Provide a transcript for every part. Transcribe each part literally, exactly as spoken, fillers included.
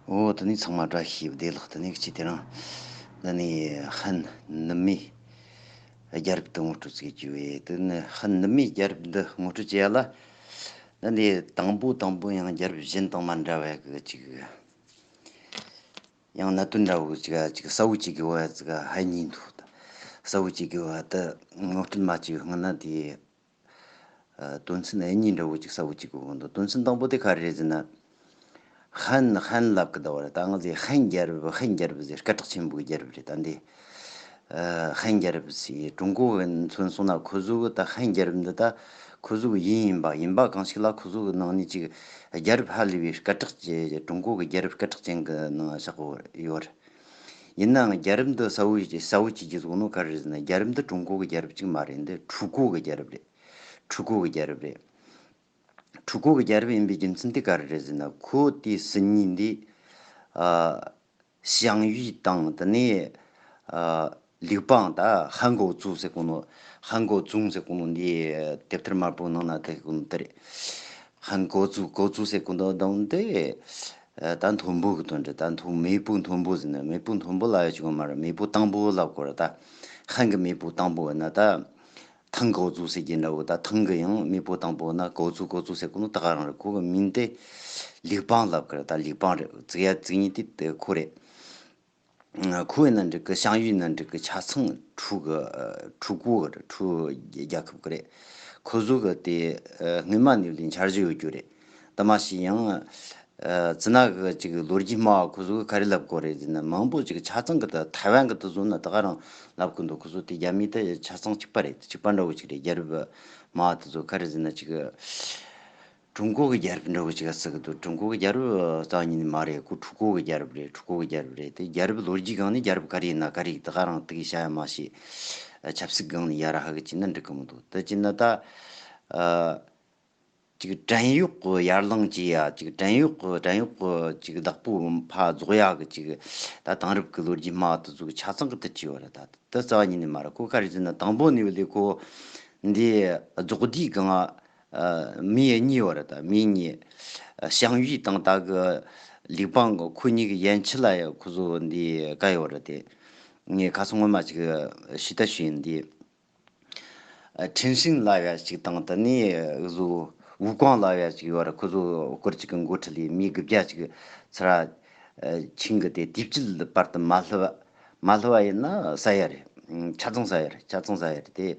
འོ་དེ་ནས་ཚང་མ་བཀྲ་ཤིས་བདེ་ལེགས། དེ་ནས་ཅི་དེ་རིང་འདི་ནས་ཧན་ནུབ་མའི་རྒྱལ་རབས་དེ་ངོ་སྤྲོད་བྱེད་རྒྱུ་ཡིན། དེ་ནས་ཧན་ནུབ་མའི་རྒྱལ་རབས་འདི་ངོ་སྤྲོད་བྱེད་ཡ་ལ། འདི་ནས་དང་པོ་དང་པོ་ཡང་རྒྱལ་རབས་གཞན་དང་མ་འདྲ་བ་གི་ཅིག་ཡང་གནད་དོན་འདྲ་བོ་ཅིག་ཅིག་གསལ་བོ་ཅིག་གི་བ་ཅིག་ཧན་གཉིས་འདུག་གསལ་བོ་ཅིག་གི་བ་དེ་ངོ་སྤྲོད་མ་བྱས་སྔོན་ན་དེ། ཨ། དོན་ཚན་གཉིས་འདྲ་བོ་ཅིག་གསལ་བོ་ཅིག་གི་འོང་དོ། དོན་ཚན་དང་པོ་དེ་ག་རེ་རེད་ཟེར་ན། ཧན་ཧན་ལབ་གི་ད་བར་ད་ང་ཚོས་ཧན་རྒྱལ་རབས་ཧན་རྒྱལ་རབས་ཟེར་སྐད་གྲགས་ཆེན་པོའི་རྒྱལ་རབས་རེད། ད་འདི། ཨ། ཧན་རྒྱལ་རབས་ཟེར་ཀྲུང་གོ་གི་མཚོན་སོང་ན་ཁོ་ཚོ་གི་ད་ཧན་རྒྱལ་རབས་འདི་ད་ཁོ་ཚོ་གི་ཡིན་ཡིན་པ་ཡིན་པ་གང་ཞིག་ལ་ཁོ་ཚོ་གི་ནང་ནས་ཅིག་རྒྱལ་རབས་ཧ་ལས་པའི་སྐད་གྲགས་ཀྱི་ཀྲུང་གོ་གི་རྒྱལ་རབས་སྐད་གྲགས་ཅན་གི་ནང་བཞག་གི་ཡོད་རེད། ཡིན་ནའང་རྒྱལ་རབས་འདི་གསལ་བོ་གསལ་བོ་ཅིག་གི་བཟོ་ནོ་ག་རེ་རེད་ཟེར་ན། རྒྱལ་རབས་འདི་ཀྲུང་གོ་གི་རྒྱལ་རབས་ཅིག་མ་རེད། འདི་ཁྲུའུ་གོ་གི་རྒྱལ་རབས་རེད། ཁྲུའུ་གོ་གི་རྒྱལ་རབས་རེད། ཁྲུའུ་གོ་གི་རྒྱལ་རབས་ཡིན་པའི་རྒྱུ་མཚན་དེ་ག་རེ་རེད་ཟེར་ན། ཁོ་དེའི་སྲིད་ཉིན་འདི། ཨ། ཞང་ཡུས་དང་དེ་ནས། ཨ། ལིའུ་པང་ད་ཧན་གོ་ཙུའུ་ཟེར་གོ་ནོ། ཧན་གོ་ཙུའུ་ཟེར་གོ་ནོ་འདི་དེབ་ཐེར་དམར་པོ་ནང་ན་དེ་གོ་ནོ་དེ་རེད། ཧན་གོ་ཙུའུ་གོ་ཙུའུ་ཟེར་གོ་ནོ་དང་དེ། ཨ། ད་མཐོན་པོ་གི་དོན་རེད། ད་མཐོ་མེས་པོ་མཐོན་པོ་ཟེར་ན་མེས་པོ་མཐོན་པོ་ལབ་ཡ་ཅིག་ཡོད་མ་རེད། མེས་པོ་དང་པོ་ལབ་དགོས་རེད། ད་ཧན་གི་མེས་པོ་དང་པོ་ཡིན་ན་ད། ཐང་གོ་ཙུའུ་ཟེར་གྱི་འདྲ་བོ། ད་ཐང་གི་ཡང་མེས་པོ་དང་པོ་ན་གོ་ཙུའུ་གོ་ཙུའུ་ཟེར་གོ་ནོ་ད་ག་རང་རེད། ཁོ་གི་མིང་དེ་ལིའུ་པང་ལབ་ཀྱི་རེད། ད་ལིའུ་པང་རེད། བརྩི་ཡ་བརྩི་ཉིན་དེ་ཁོ་རེད། ཁོ་ཡིན་ན་འགྲིག་གི། ཞང་ཡུས་ན་འགྲིག་གི། ཆ་ཚང་ཁྲུའུ་གི། ཁྲུའུ་གོ་གི་རེད། ཁྲུའུ་རྒྱལ་ཁབ་གི་རེད། ཁོ་ཚོ་གི་དེ། སྔོན་མ་ནས་ལས་འཆར་གཞི་ཡོད་རྒྱུ་རེད། ད་མ་གཞི་ཡང་། ཨ། ཙི་ན་གི་ཅིག་ལོ་རྒྱུས་སྨྲ་བ་ཁོ་ཚོ་གི་ག་རེ་ལབ་གོ་རེད་ཟེར་ན། མང་པོ་ཅིག་ཆ་ཚང་གི་ད་ཐའེ་ཝན་གི་དེ་བཟོ་ན་ད་ག་རང་ལབ་གི་འདུག་ཁོ་ཚོ་དེ་རྒྱ་མི་དེ་ཆ་ཚང་གཅིག་པ་རེད། གཅིག་པ་འདྲ་བོ་ཅིག་རེད། རྒྱལ་རབས་སྨྲ་བ་དེ་ཚོ་ག་རེ་ཟེར་ན་ཅིག་ཀྲུང་གོ་གི་རྒྱལ་རབས་འདྲ་བོ་ཅིག་ཟེར་གི་འདུག་ཀྲུང་གོ་གི་རྒྱལ་རབས་རྩ་བ་ཉིད་ནས་མ་རེད། ཁོ་ཁྲུའུ་གོ་གི་རྒྱལ་རབས་རེད། ཁྲུའུ་གོ་གི་རྒྱལ་རབས་རེད། དེ་རྒྱལ་རབས་ལོ་རྒྱུས་སྒང་ནས་རྒྱལ་རབས་ག་རེ་ཡིན་ན་ག་རེ་ད་ག་རང་དེ་གི་བྱ་ཡ་མ་བྱས། ཆབ་སྲིད་སྒང་ནས་ཡ་ར་ཧ་གི་བྱས་ན་འགྲིག་གི་མི་འདུག་དེ་བྱས་ན་ད། ཨ། ཅིག་བྲན་གཡོག་གི་ཡར་ལངས་བྱས་ཡ། ཅིག་བྲན་གཡོག་གི་བྲན་གཡོག་གི་ཅིག་བདག་པོ་ཕར་རྫོགས་ཡ་གི་ཅིག་ད་དེང་རབས་ཀྱི་ལོ་རྒྱུས་སྨྲ་བ་དེ་ཚོ་གི་ཆ་ཚང་གི་དེ་བྱས་ཡོད་རེད། ད་དེ་རྩ་བ་ཉིད་ནས་མ་རེད། ཁོ་ག་རེ་ཟེར་ན་དང་པོ་ནས་བ་ལས་ཁོ་འདི་རྫོགས་དུས་སྒང་། ཨ། མི་གཉིས་ཡོད་རེད། ད་མི་གཉིས། ཨ། ཞང་ཡུས་དང་ད་གི་ལིའུ་པང་གི་ཁོ་གཉིས་ཀྱི་ཡན་ཆད་ལ་ཡ་ཁོ་ཚོ་འདི་ག་ཡོད་རེད་དེ། ངས་ཁ་སང་སྔོན་མ་ཅིག་ཞུས་ད་ཞུས་ཡིན་འདི། ཨ། ཁྲིན་ཧྲིན་ལབ་ཡ་ཅིག་དང་དེ་ནས་འུ་ཟོ་ཝུའུ་ཀོང་ལབ་ཡ་ཅིག་ཡོད་རེད། ཁོ་ཚོ་སྐོར་ཅིག་གི་འགོ་ཁྲིད་ལས་མི་དགུ་བརྒྱ་ཅིག་ཚུར་ཆིང་གི་དེ་དུས་དཀྱིལ་བར་དུ་མ་སླེབས། མ་སླེབས་པ་ཡིན་ན་བསད་ཡ་རེད། ཆ་ཚང་བསད་ཡ་རེད། ཆ་ཚང་བསད་ཡ་རེད་དེ།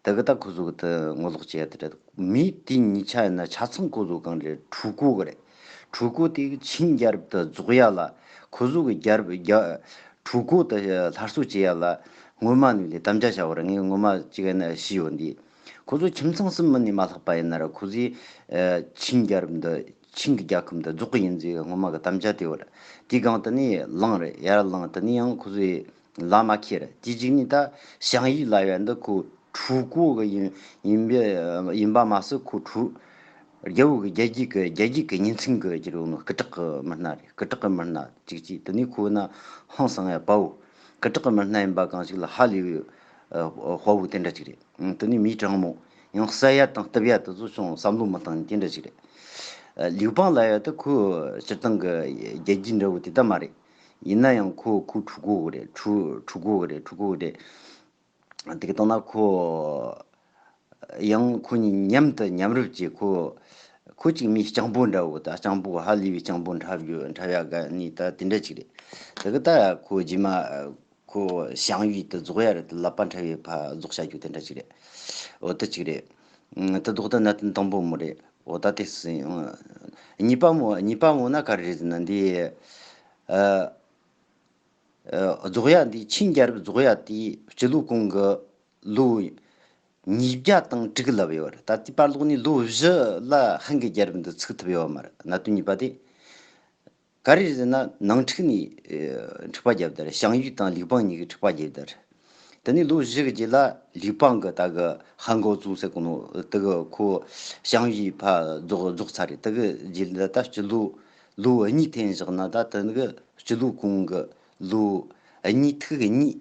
དེ་གི་ད་ཁོ་ཚོ་གི་དེ་ངོ་ལོག་བྱེད་ཡ་དེ་རེད། མི་དེ་གཉིས་ཆ་ཡིན་ན་ཆ་ཚང་ཁོ་ཚོ་གང་རེད། ཁྲུའུ་གོ་གི་རེད། ཁྲུའུ་གོ་དེ་གི་ཆིང་རྒྱལ་རབས་དེ་རྫོགས་ཡ་ལ་ཁོ་ཚོ་གི་རྒྱལ་རབས་རྒྱ། ཁྲུའུ་གོ་དེ་སླར་གསོ་བྱེད་ཡ་ལ་སྔོན་མ་ནས་ལས་དམ་བཅའ་བྱ་བར་ངས་སྔོན་མ་ཅིག་ཡིན་ན་ཞུས་ཡོད་འདི། ཁོ་ཚོ་ཁྱིམ་ཚང་གསུམ་མིན་ནས་མ་ལྷག་པ་ཡིན་ན་ར་ཁོ་ཚོས། ཨ། ཆིང་རྒྱལ་རབས་འདི་ཆིང་གི་རྒྱལ་ཁབ་འདི་རྫོགས་གི་ཡིན་ཟེར་སྔོན་མ་གི་དམ་བཅའ་དེ་བར་དེའི་སྒང་དེ་ནས་ལངས་རེད། ཡར་ལངས་དེ་ནས་ཡང་ཁོ་ཚོས་ལམ་མ་ཁེལ་རེད། དེ་རྗེས་ནས་ད་ཞང་ཡུས་ལབ་ཡ་འདི་ཁོ་ཁྲུའུ་གོ་གི་ཡིན་ཡིན་པ་ཡིན་པ་མ་ཟད་ཁོ་ཁྲུའུ། རྒྱལ་པོ་གི་རྒྱལ་རྒྱུད་ཀྱི་རྒྱལ་རྒྱུད་ཀྱི་ཉིན་མཚན་གྱི་རྒྱུ་རུ་ནོ་སྐུ་དྲག་གི་མི་སྣ་རེད། སྐུ་དྲག་གི་མི་སྣ་གཅིག་གཅིག་དེ་ནས་ཁོ་ན་ཧང་སང་ཡ་དཔའ་བོ། སྐུ་དྲག་གི་མི་སྣ་ཡིན་པ་གང་ཞིག་ལ་ཧ་ལས་པའི་དཔའ་བོ་དེ་འདྲ་ཅིག་རེད། དེ་ནས་མི་དྲང་མོ། ཡང་བསད་ཡ་དང་གཏུབ་ཡ་དེ་ཚོ་ཅུང་བསམ་བློ་མི་བཏང་ནི་དེ་འདྲ་ཅིག་རེད། ལིའུ་པང་ལབ་ཡ་དེ་ཁོ་སྤྱིར་བཏང་གི་རྒྱལ་རྒྱུད་འདྲ་བོ་དེ་ད་མ་རེད། ཡིན་ན་ཡང་ཁོ་ཁོ་ཁྲུའུ་གོ་གི་རེད། ཁྲུའུ་ཁྲུའུ་གོ་གི་རེད། ཁྲུའུ་གོ་གི་རེད། དེ་གི་སྟེང་ན་ཁོ་ཡང་ཁོ་གཉིས་མཉམ་དུ་མཉམ་རུབ་ཀྱིས་ཁོ་ཁོ་གཅིག་མི་སྤྱང་པོ་འདྲ་བོ། ད་སྤྱང་པོ་ཧ་ལས་པའི་སྤྱང་པོ་འཁྲབ་ཡོད། འཁྲབ་ཡ་དགའ་ནི་ད་དེ་འདྲ་ཅིག་རེད། དེ་གི་ད་ཁོ་རྗེས་མ་ཁོ་ཞང་ཡུས་དེ་རྫོགས་ཡ་རེད། དེ་ལག་པ་འཁྲབ་ཡས་ཕར་རྫོགས་བྱ་རྒྱུ་དེ་འདྲ་ཅིག་རེད། འོ་དེ་གཅིག་རེད། ཨ། དེ་ལྡོག་ད་གནད་དོན་དང་པོ་མོ་རེད། འོ་ད་དེ་སྲིད། ཨ། གཉིས་པ་མོ་གཉིས་པ་མོ་ན་ག་རེ་རེད་ཟེར་ན་འདི། ཨ། ཨ། རྫོགས་ཡ་འདི་ཆིང་རྒྱལ་རབས་རྫོགས་ཡ་དེ་སྤྱི་ལོ་གོང་གི་ལོ་ཉིས་བརྒྱ་དང་དྲུག་ལབ་ཡོད་རེད། ད་དེའི་བར་ལོག་ནས་ལོ་བཞི་ལ་ཧན་གྱི་རྒྱལ་རབས་འདི་ཚུགས་ཐུབ་ཡོད་མ་རེད། གནད་དོན་གཉིས་པ་དེ། ག་རེ་ཟེར་ན་ནང་འཁྲུག་ནས། ཨེ། འཁྲུག་པ་བརྒྱབ་དར། ཞང་ཡུས་དང་ལིའུ་པང་གཉིས་ཀྱིས་འཁྲུག་པ་བརྒྱབ་དར། དེ་ནས་ལོ་བཞི་གི་རྗེས་ལ་ལིའུ་པང་གི་ད་གི་ཧན་གོ་ཙུའུ་ཟེར་གོ་ནོ་དེ་གི་ཁོ་ཞང་ཡུས་ཕར་རྫོགས་རྫོགས་ཚར་རེད། དེ་གི་རྗེས་ལ་ད་སྤྱི་ལོ་ལོ་གཉིས་འཐེན་བཞག་ན་ད་དེ་གི་སྤྱི་ལོ་གོང་གི་ལོ་གཉིས་ཐིག་གི་གཉིས།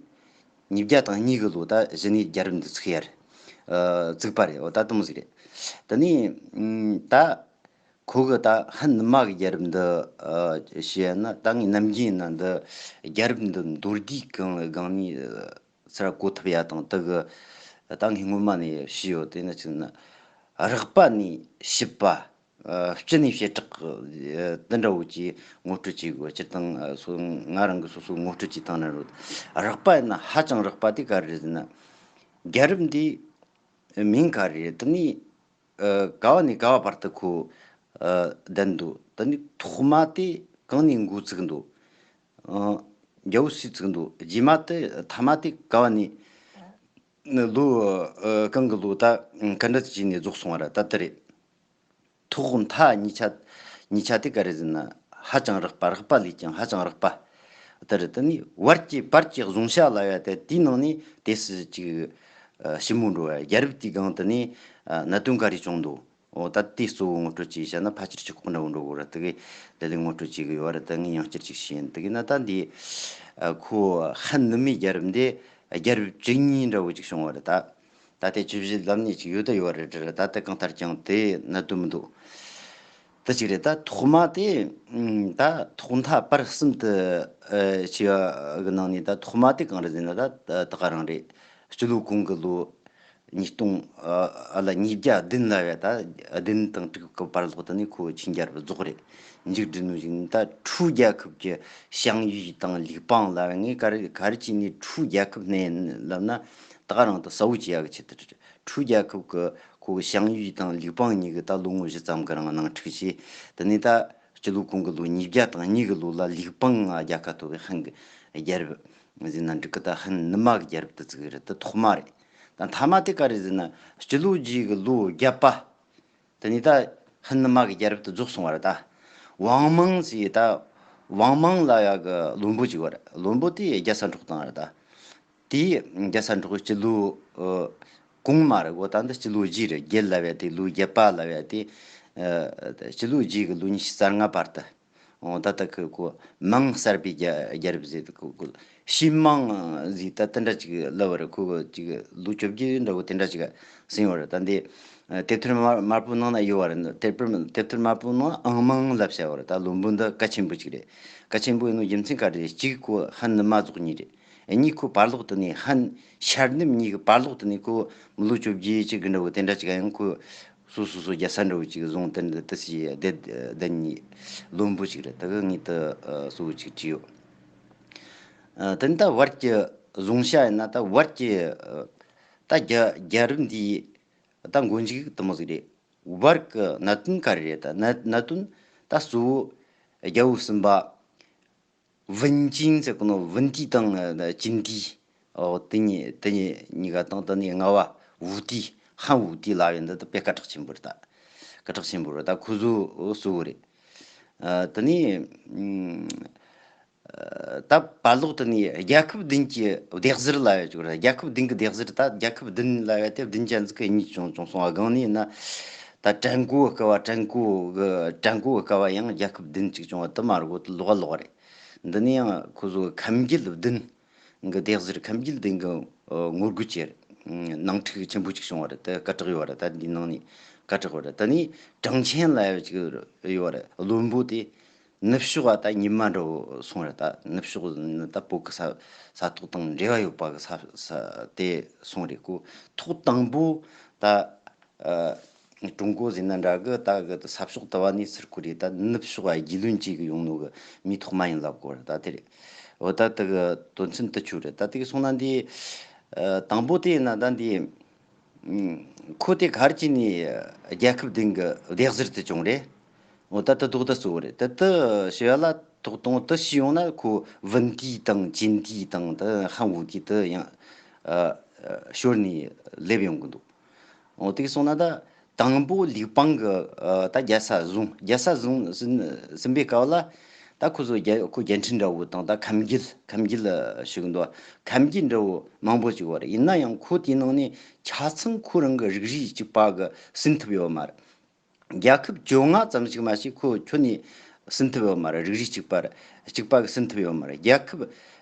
ཉིས་བརྒྱ་དང་གཉིས་གི་ལོ་ད་གཞི་ནས་རྒྱལ་རབས་འདི་ཚུགས་ཡ་རེད། ཨ། བཙུགས་པ་རེད། འོ་ད་དེ་མོ་ཟིག་རེད། དེ་ནས་ད། ཁོ་གི་ད་ཧན་ནུ་མ་གི་རྒྱལ་རབས་འདི་ཨ་བཤད་ན། ད་ངས་ནམ་རྒྱུན་ཡིན་ན་འདི་རྒྱལ་རབས་འདི་མདོར་བསྡུས་གང་སྒང་ནས་ཚུར་གོ་ཐུབ་ཡ་དང་། དེ་གི་ད་ངས་སྔོན་མ་ནས་ཞུས་ཡོད། དེ་ནི་ཅི་ན་རགས་པ་ནས་ཞིབ་པ། ཨ་སྤྱི་ནས་བྱེ་བྲག་གི་དེ་འདྲ་བོ་ཅིག་ངོ་སྤྲོད་བྱེད་དགོས། སྤྱིར་བཏང་ཨ་སོ་ང་རང་གི་སོ་སོ་ངོ་སྤྲོད་བྱེད་སྟངས་ན་རུ། རགས་པ་ཡིན་ན་ཧ་ཅང་རགས་པ་དེ་ག་རེ་རེད་ཟེར་ན། རྒྱལ་རབས་འདི་མིང་ག་རེ་རེད། དེ་ནས་ཨ་ག་བ་ནས་ག་བ་བར་དུ་ཁོ་ཨ་བསྡད་འདུག་དེ་ནས་ཐོག་མ་དེ་གང་ནས་འགོ་བཙུགས་འདུག་ཨ་རྒྱལ་པོ་སུས་བཙུགས་འདུག་རྗེས་མ་དེ་མཐའ་མ་དེ་ག་བ་ནས་ལོ་ཨ་གང་གི་ལོ་ད་ག་འདྲ་བྱས་ནས་རྫོགས་སོང་བ་རེད། ད་དེ་རེད། ཐོག་མཐའ་གཉིས་ཆ། གཉིས་ཆ་དེ་ག་རེ་ཟེར་ན་ཧ་ཅང་རགས་པ། རགས་པ་ལས་ཀྱང་ཧ་ཅང་རགས་པ། དེ་རེད། དེ་ནས་བར་གྱི་བར་གྱི་གཟུང་བྱ་ལབ་ཡ་དེ་དེའི་ནང་ནས་དེ་སུ་ཅིག་ཨ་ཞིབ་མོ་འགྲོ་བ། རྒྱལ་རབས་དེའི་སྒང་དེ་ནས་ཨ་གནད་དོན་ག་རེ་བྱུང་འདུག་འོ་ད་དེ་གཙོ་བོ་ངོ་སྤྲོད་བྱས་བྱས་ན་ཕལ་ཆེར་ཆོག་གི་འདྲ་བོ་འགྲོ་གི་རེད། དེ་གི་དེ་ལས་ངོ་སྤྲོད་བྱེད་གི་ཡོད་རེད། དེ་ངས་ཡང་བསྐྱར་ཅིག་ཞུས་ཡིན། དེ་གི་ན་ད་འདི་ཨ་ཁོ་ཧན་ནུ་མའི་རྒྱལ་རབས་འདི་རྒྱལ་རབས་བཅུ་གཉིས་འདྲ་བོ་ཅིག་བྱུང་བ་རེད། ད་ད་ལྟའི་བཅུ་བཞི་ལམ་གཉིས་ཅིག་ཡོད་ད་ཡོད་རེད་རེད། ད་ལྟ་གང་ལྟར་ཀྱང་དེ་གནད་དོན་མི་འདུག་དེ་གཅིག་རེད། ད་ཐོག་མ་དེ་ཨུམ་ད་ཐོག་མཐའ་བར་གསུམ་དུ་ཨ་བྱས་པ་གི་ནང་ནས་ད་ཐོག་མ་དེ་གང་རེད་ཟེར་ན། ད་ད་ག་རང་རེད། སྤྱི་ལོ་གོང་གི་ལོ་ཉིས་སྟོང་ཨ་ཨ་ལ་ཉིས་བརྒྱ་བདུན་ལ་བས། ད་བདུན་དང་དྲུག་གི་བར་ལོགས་དེ་ནས་ཁོ་ཆིན་རྒྱལ་རབས་རྫོགས་རེད། མཇུག་སྒྲིལ་ནོ་ཞིག་ནི་ད་ཁྲུའུ་རྒྱལ་ཁབ་ཀྱི་ཞང་ཡུས་དང་ལིའུ་པང་ལ་བས། ངས་ག་རེ་ག་རེ་བྱས་ནས་ཁྲུའུ་རྒྱལ་ཁབ་ནས་ལབ་ན། ད་ག་རང་དུ་གསལ་བོ་བྱེད་ཡག་གི་ཆེད་དུ། ཁྲུའུ་རྒྱལ་ཁབ་ཀྱི་ཁོ་གི་ཞང་ཡུས་དང་ལིའུ་པང་གཉིས་ཀྱིས་ད་ལོ་ངོ་བཞི་ཙམ་གྱི་རིང་ནང་འཁྲུག་བྱས། དེ་ནས་ད་སྤྱི་ལོ་གོང་གི་ལོ་ཉིས་བརྒྱ་དང་གཉིས་ཀྱི་ལོ་ལ་ལིའུ་པང་རྒྱལ་ཁ་ཐོབ་པའི་ཧན་གྱི་རྒྱལ་རབས་ཟེར་ན་འགྲིག་གི། ད་ཧན་ནུ་མ་གི་རྒྱལ་རབས་དེ་བཙུགས་རེད། དེ་ཐོག་མ་རེད། ད་མཐའ་མ་དེ་ག་རེ་ཟེར་ན། སྤྱི་ལོ་རྗེས་ཀྱི་ལོ་བརྒྱད་པ། དེ་ནས་ད་ཧན་ནུ་མ་གི་རྒྱལ་རབས་དེ་རྫོགས་སོང་བ་རེད། ད་ཝང་མང་ཟེར། ད་ཝང་མང་ལབ་ཡག་གི་བློན་པོ་ཅིག་ཡོད་རེད། བློན་པོ་དེ་རྒྱལ་ས་འཕྲོག་བཏང་བ་རེད། ད་དེ་རྒྱལ་ས་འཕྲོག་སྤྱི་ལོ་ཨ་གོང་མ་རེད་གོ། ད་འདི་སྤྱི་ལོ་རྗེས་རེད། བརྒྱད་ལབ་ཡ་དེ། ལོ་བརྒྱད་པ་ལབ་ཡ་དེ་ཨ་སྤྱི་ལོ་རྗེས་ཀྱི་ལོ་ཉི་ཤུ་རྩ་ལྔ་བར་དུ། འོ་ད་ལྟ་ཁོ་གོ་མང་གསར་པའི་རྒྱལ་རྒྱལ་རབས་ཟེར་དུས། ཁོ་གོ་ཤིན་མང་ཟེར། ད་དེ་འདྲ་ཅིག་ལབ་པ་རེད། ཁོ་གོ་ཅིག་ལོ་བཅོ་བརྒྱད་འདྲ་བོ་དེ་འདྲ་ཅིག་ཟིན་ཡོད་རེད། ད་འདི་ཨ་དེབ་ཐེར་དམར་དམར་པོ་ནང་ན་ཡོད་པ་རེད། དེབ་ཐེར་དེབ་ཐེར་དམར་པོ་ནང་ཨང་མང་ལབ་བྱ་བ་རེད། ད་བློན་པོ་འདི་གལ་ཆེན་པོ་ཅིག་རེད། གལ་ཆེན་པོ་ཡིན་ནོ་རྒྱུ་མཚན་ག་རེ་རེད། གཅིག་ཁོ་ཧན་ནུ་མ་རྫོགས་མྱི་རེད། གཉིས་ཁོ་བར་ལོགས་དེ་ནས་ཧན་ཤར་ནུབ་གཉིས་ཀྱི་བར་ལོགས་དེ་ནས་ཁོ་མི་ལོ་བཅོ་བརྒྱད་ཅིག་གི་འདྲ་བོ་དེ་འདྲ་ཅིག་ཡང་ཁོ་སོ་སོ་སོ་རྒྱལ་ས་འདྲ་བོ་ཅིག་བཟུང་། དེ་འདྲ་དེ་སི་བསྡད་བསྡད་མྱི་བློན་པོ་ཅིག་རེད། ད་གི་ངས་དེ་ཨ་གཙོ་བོ་ཅིག་བྲིས་ཡོད། ཨ་དེ་ནས་ད་བར་གྱི་གཟུང་བྱ་ཡིན་ན། ད་བར་གྱི་ཨ་ད་རྒྱ་རྒྱལ་རབས་འདིའི་ད་མགོ་མཇུག་དེ་མོ་ཟིག་རེད། བར་གྱི་གནད་དོན་ག་རེ་རེད། ད་གནད་གནད་དོན་ད་གཙོ་བོ་རྒྱལ་པོ་གསུམ་པ་ཝུན་ཅིན་ཟེར་གོ་ནོ། ཝུན་ཏི་དང་ཨ་ཅིན་ཏི། འོ་དེ་གཉིས་དེ་གཉིས་གཉིས་ཀ་དང་། དེ་ནས་ལྔ་བ་ཝུ་ཏི། ཧན་ཝུ་ཏི་ལབ་ཡ་འདི་ད་དཔེ་སྐད་གྲགས་ཆེན་པོ་རེད། ད་སྐད་གྲགས་ཆེན་པོ་རེད། ད་ཁོ་ཚོ་གཙོ་བོ་རེད། ཨ་དེ་ནས་ཨ་ད་བར་ལོགས་དེ་ནས་རྒྱལ་ཁབ་བདུན་གྱི་སྡེ་གཟར་ལབ་ཡ་ཅིག་རེད། རྒྱལ་ཁབ་བདུན་གྱི་སྡེ་གཟར། ད་རྒྱལ་ཁབ་བདུན་ལབ་ཡ་དེ་བདུན་ཅན་ཟིག་གི་གཉིས་བྱུང་བྱུང་སོང་བ། སྒང་ནས་ཡིན་ན་ད་ཀྲན་གོ་ཀ་བ། ཀྲན་གོ་གི་ཀྲན་གོ་ཀ་བ་ཡང་རྒྱལ་ཁབ་བདུན་ཅིག་བྱུང་བ་དེ་མ་རེད་གོ། དེ་ལོགས་ལོགས་རེད། འདི་ནི་ཡང་ཁོ་ཚོ་ཁམས་རྒྱུད་བདུན་གི་སྡེ་གཟར། ཁམས་རྒྱུད་བདུན་གི་ཨ་ངོ་རྒོལ་གྱི་ནང་འཁྲུག་ཆེན་པོ་ཅིག་བྱུང་བ་རེད། དེ་སྐད་གྲགས་ཡོད་པ་རེད། ད་འདི་ནང་ནས་སྐད་གྲགས་ཡོད་པ་རེད། ད་ནི་ཀྲང་ཆན་ལབ་ཡ་ཅིག་ཡོད་པ་རེད། བློན་པོ་དེ་ནུབ་ཕྱོགས་ཨ་ད་ཉི་མ་འདྲ་བོ་སོང་རེད། ད་ནུབ་ཕྱོགས་ནི་ད་བོད་ཀྱི་ས་ས་ཐོག་དང་འབྲེལ་བ་ཡོད་པ་གི་ས་ས་དེ་སོང་རེད་གོ། ཐོག་དང་པོ་ད་ཨ་ཀྲུང་གོ་ཟེར་ན་འདྲ་གི། ད་གི་ས་ཕྱོགས་དུ་བ་ནས་ཚུར་ཁུར་རེད། ད་ནུབ་ཕྱོགས་ཨ་རྒྱུས་ལོན་བྱེད་གི་ཡོང་ནོ་གི་མིའི་ཐོག་མ་ཡིན་ལབ་དགོས་རེད། ད་དེ་རེད། འོ་ད་དེ་གི་དོན་ཚན་དེ་ཆོད་རེད། ད་དེ་གི་སོང་ན་འདི་ཨ་དང་པོ་དེ་ཡིན་ན། ད་འདི་ཨུམ་ཁོ་དེ་ག་རེ་བྱས་ནས་རྒྱལ་ཁབ་བདུན་གི་སྡེ་གཟར་དེ་བྱུང་རེད། འོ་ད་དེ་ལྡོག་ད་གཙོ་བོ་རེད། དེ་དེ་ཞུ་ཡ་ལ་ཐོག་དང་པོ་དེ་ཞུས་ཡོང་ན། ཁོ་ཝུན་ཏི་དང་ཅིན་ཏི་དང་དེ་ཧན་ཝུ་ཏི་དེ་ཡང་ཨ་ཨ་ཞོར་ནས་སླེབས་ཡོང་གི་འདུག་འོ་དེ་གི་སོང་ན་ད་དང་པོ་ལིའུ་པང་གི་ཨ་ད་རྒྱལ་ས་བཟུང་། རྒྱལ་ས་བཟུང་ཟིན་ཟིན་པའི་སྐབས་ལ་ད་ཁོ་ཚོ་རྒྱལ་ཁོ་རྒྱལ་ཕྲན་འདྲ་བོ་དང་། ད་ཁམས་རྒྱུད་ཁམས་རྒྱུད་ཞུ་གི་འདུག་ཁམས་རྒྱུད་འདྲ་བོ་མང་པོ་ཅིག་ཡོད་རེད། ཡིན་ན་ཡང་ཁོ་དེའི་ནང་ནས་ཆ་ཚང་ཁོ་རང་གི་རིགས་རུས་གཅིག་པ་གི་ཟིན་ཐུབ་ཡོད་མ་རེད། རྒྱལ་ཁབ་བཅོ་ལྔ་ཙམ་ཞིག་མ་ཞིག་ཁོ་ཁྱོན་ནས་ཟིན་ཐུབ་ཡོད་མ་རེད། རིགས་རུས་གཅིག་པ་རེད། གཅིག་པ་གི་ཟིན་ཐུབ་ཡོད་མ་རེད། རྒྱལ་ཁབ་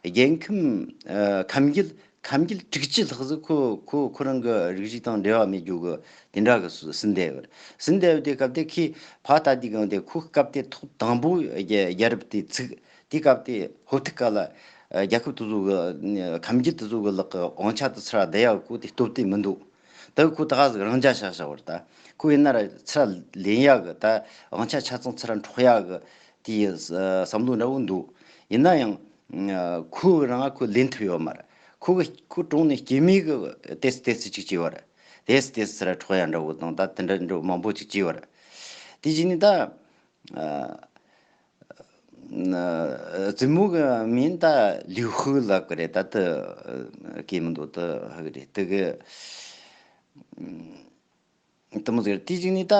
རྒྱལ་ཁམས་ཨ་ཁམས་རྒྱུད་ ཁམས་རྒྱུད་དྲུག་ཅུ་ལྷག་ཟིག་ཁོ་ཁོ་ཁོ་རང་གི་རིགས་རུས་དང་འབྲེལ་བ་མེད་རྒྱུ་གི་དེ་འདྲ་གི་སུ་སུན་བསྡད་ཡོད། སུན་བསྡད་ཡོད་དེ་སྐབས་དེ་ཁོས་ཕ་ལྟ་དུས་གང་དེ་ཁོ་སྐབས་དེ་ཐོག་དང་པོ་རྒྱལ་རྒྱལ་རབས་དེ་ཚུགས། དེ་སྐབས་དེ་ཧོབ་ཐིག་ག་ལ་རྒྱལ་ཁབ་དེ་ཚོ་གི་ཁམས་རྒྱུད་དེ་ཚོ་གི་ལག་གི་དབང་ཆ་དེ་ཚུར་བསྡད་ཡག་གོ་དེ་སྟོབས་དེ་མི་འདུག་ད་ཁོ་ད་ག་ཟིག་རང་རྒྱལ་བྱ་བྱ་བར་ད་ཁོ་ཡིན་ན་ར་ཚུར་ལེན་ཡག་གི་ད་དབང་ཆ་ཆ་ཚང་ཚུར་འཕྲོག་ཡག་གི་དེའི་བསམ་བློ་འདྲ་བོ་འདུག་ཡིན་ན་ཡང་ཁོ་རང་ཁོ་ལེན་ཐུབ་ཡོད་མ་རེད། ཁོ་གི་ཁོ་གྲོངས་ནས་སྐྱེ་དམན་གི་ཏེས་ཏེས་ཅིག་བྱས་བ་རེད། ཏེས་ཏེས་ཚུར་འཕྲོག་ཡག་འདྲ་བོ་དང་ད་དེ་འདྲ་འདྲ་བོ་མང་པོ་ཅིག་བྱས་བ་རེད། དེ་བྱས་ནས་ད། བཙུན་མོ་གི་མིང་ད་ལིའུ་ཧུ་ལབ་གི་རེད། ད་དུ་སྐད་མི་འདུག་ད་ཧུ་གི་རེད། དེ་གི་དེ་མོ་ཟེར། དེ་གཅིག་ནི་ད་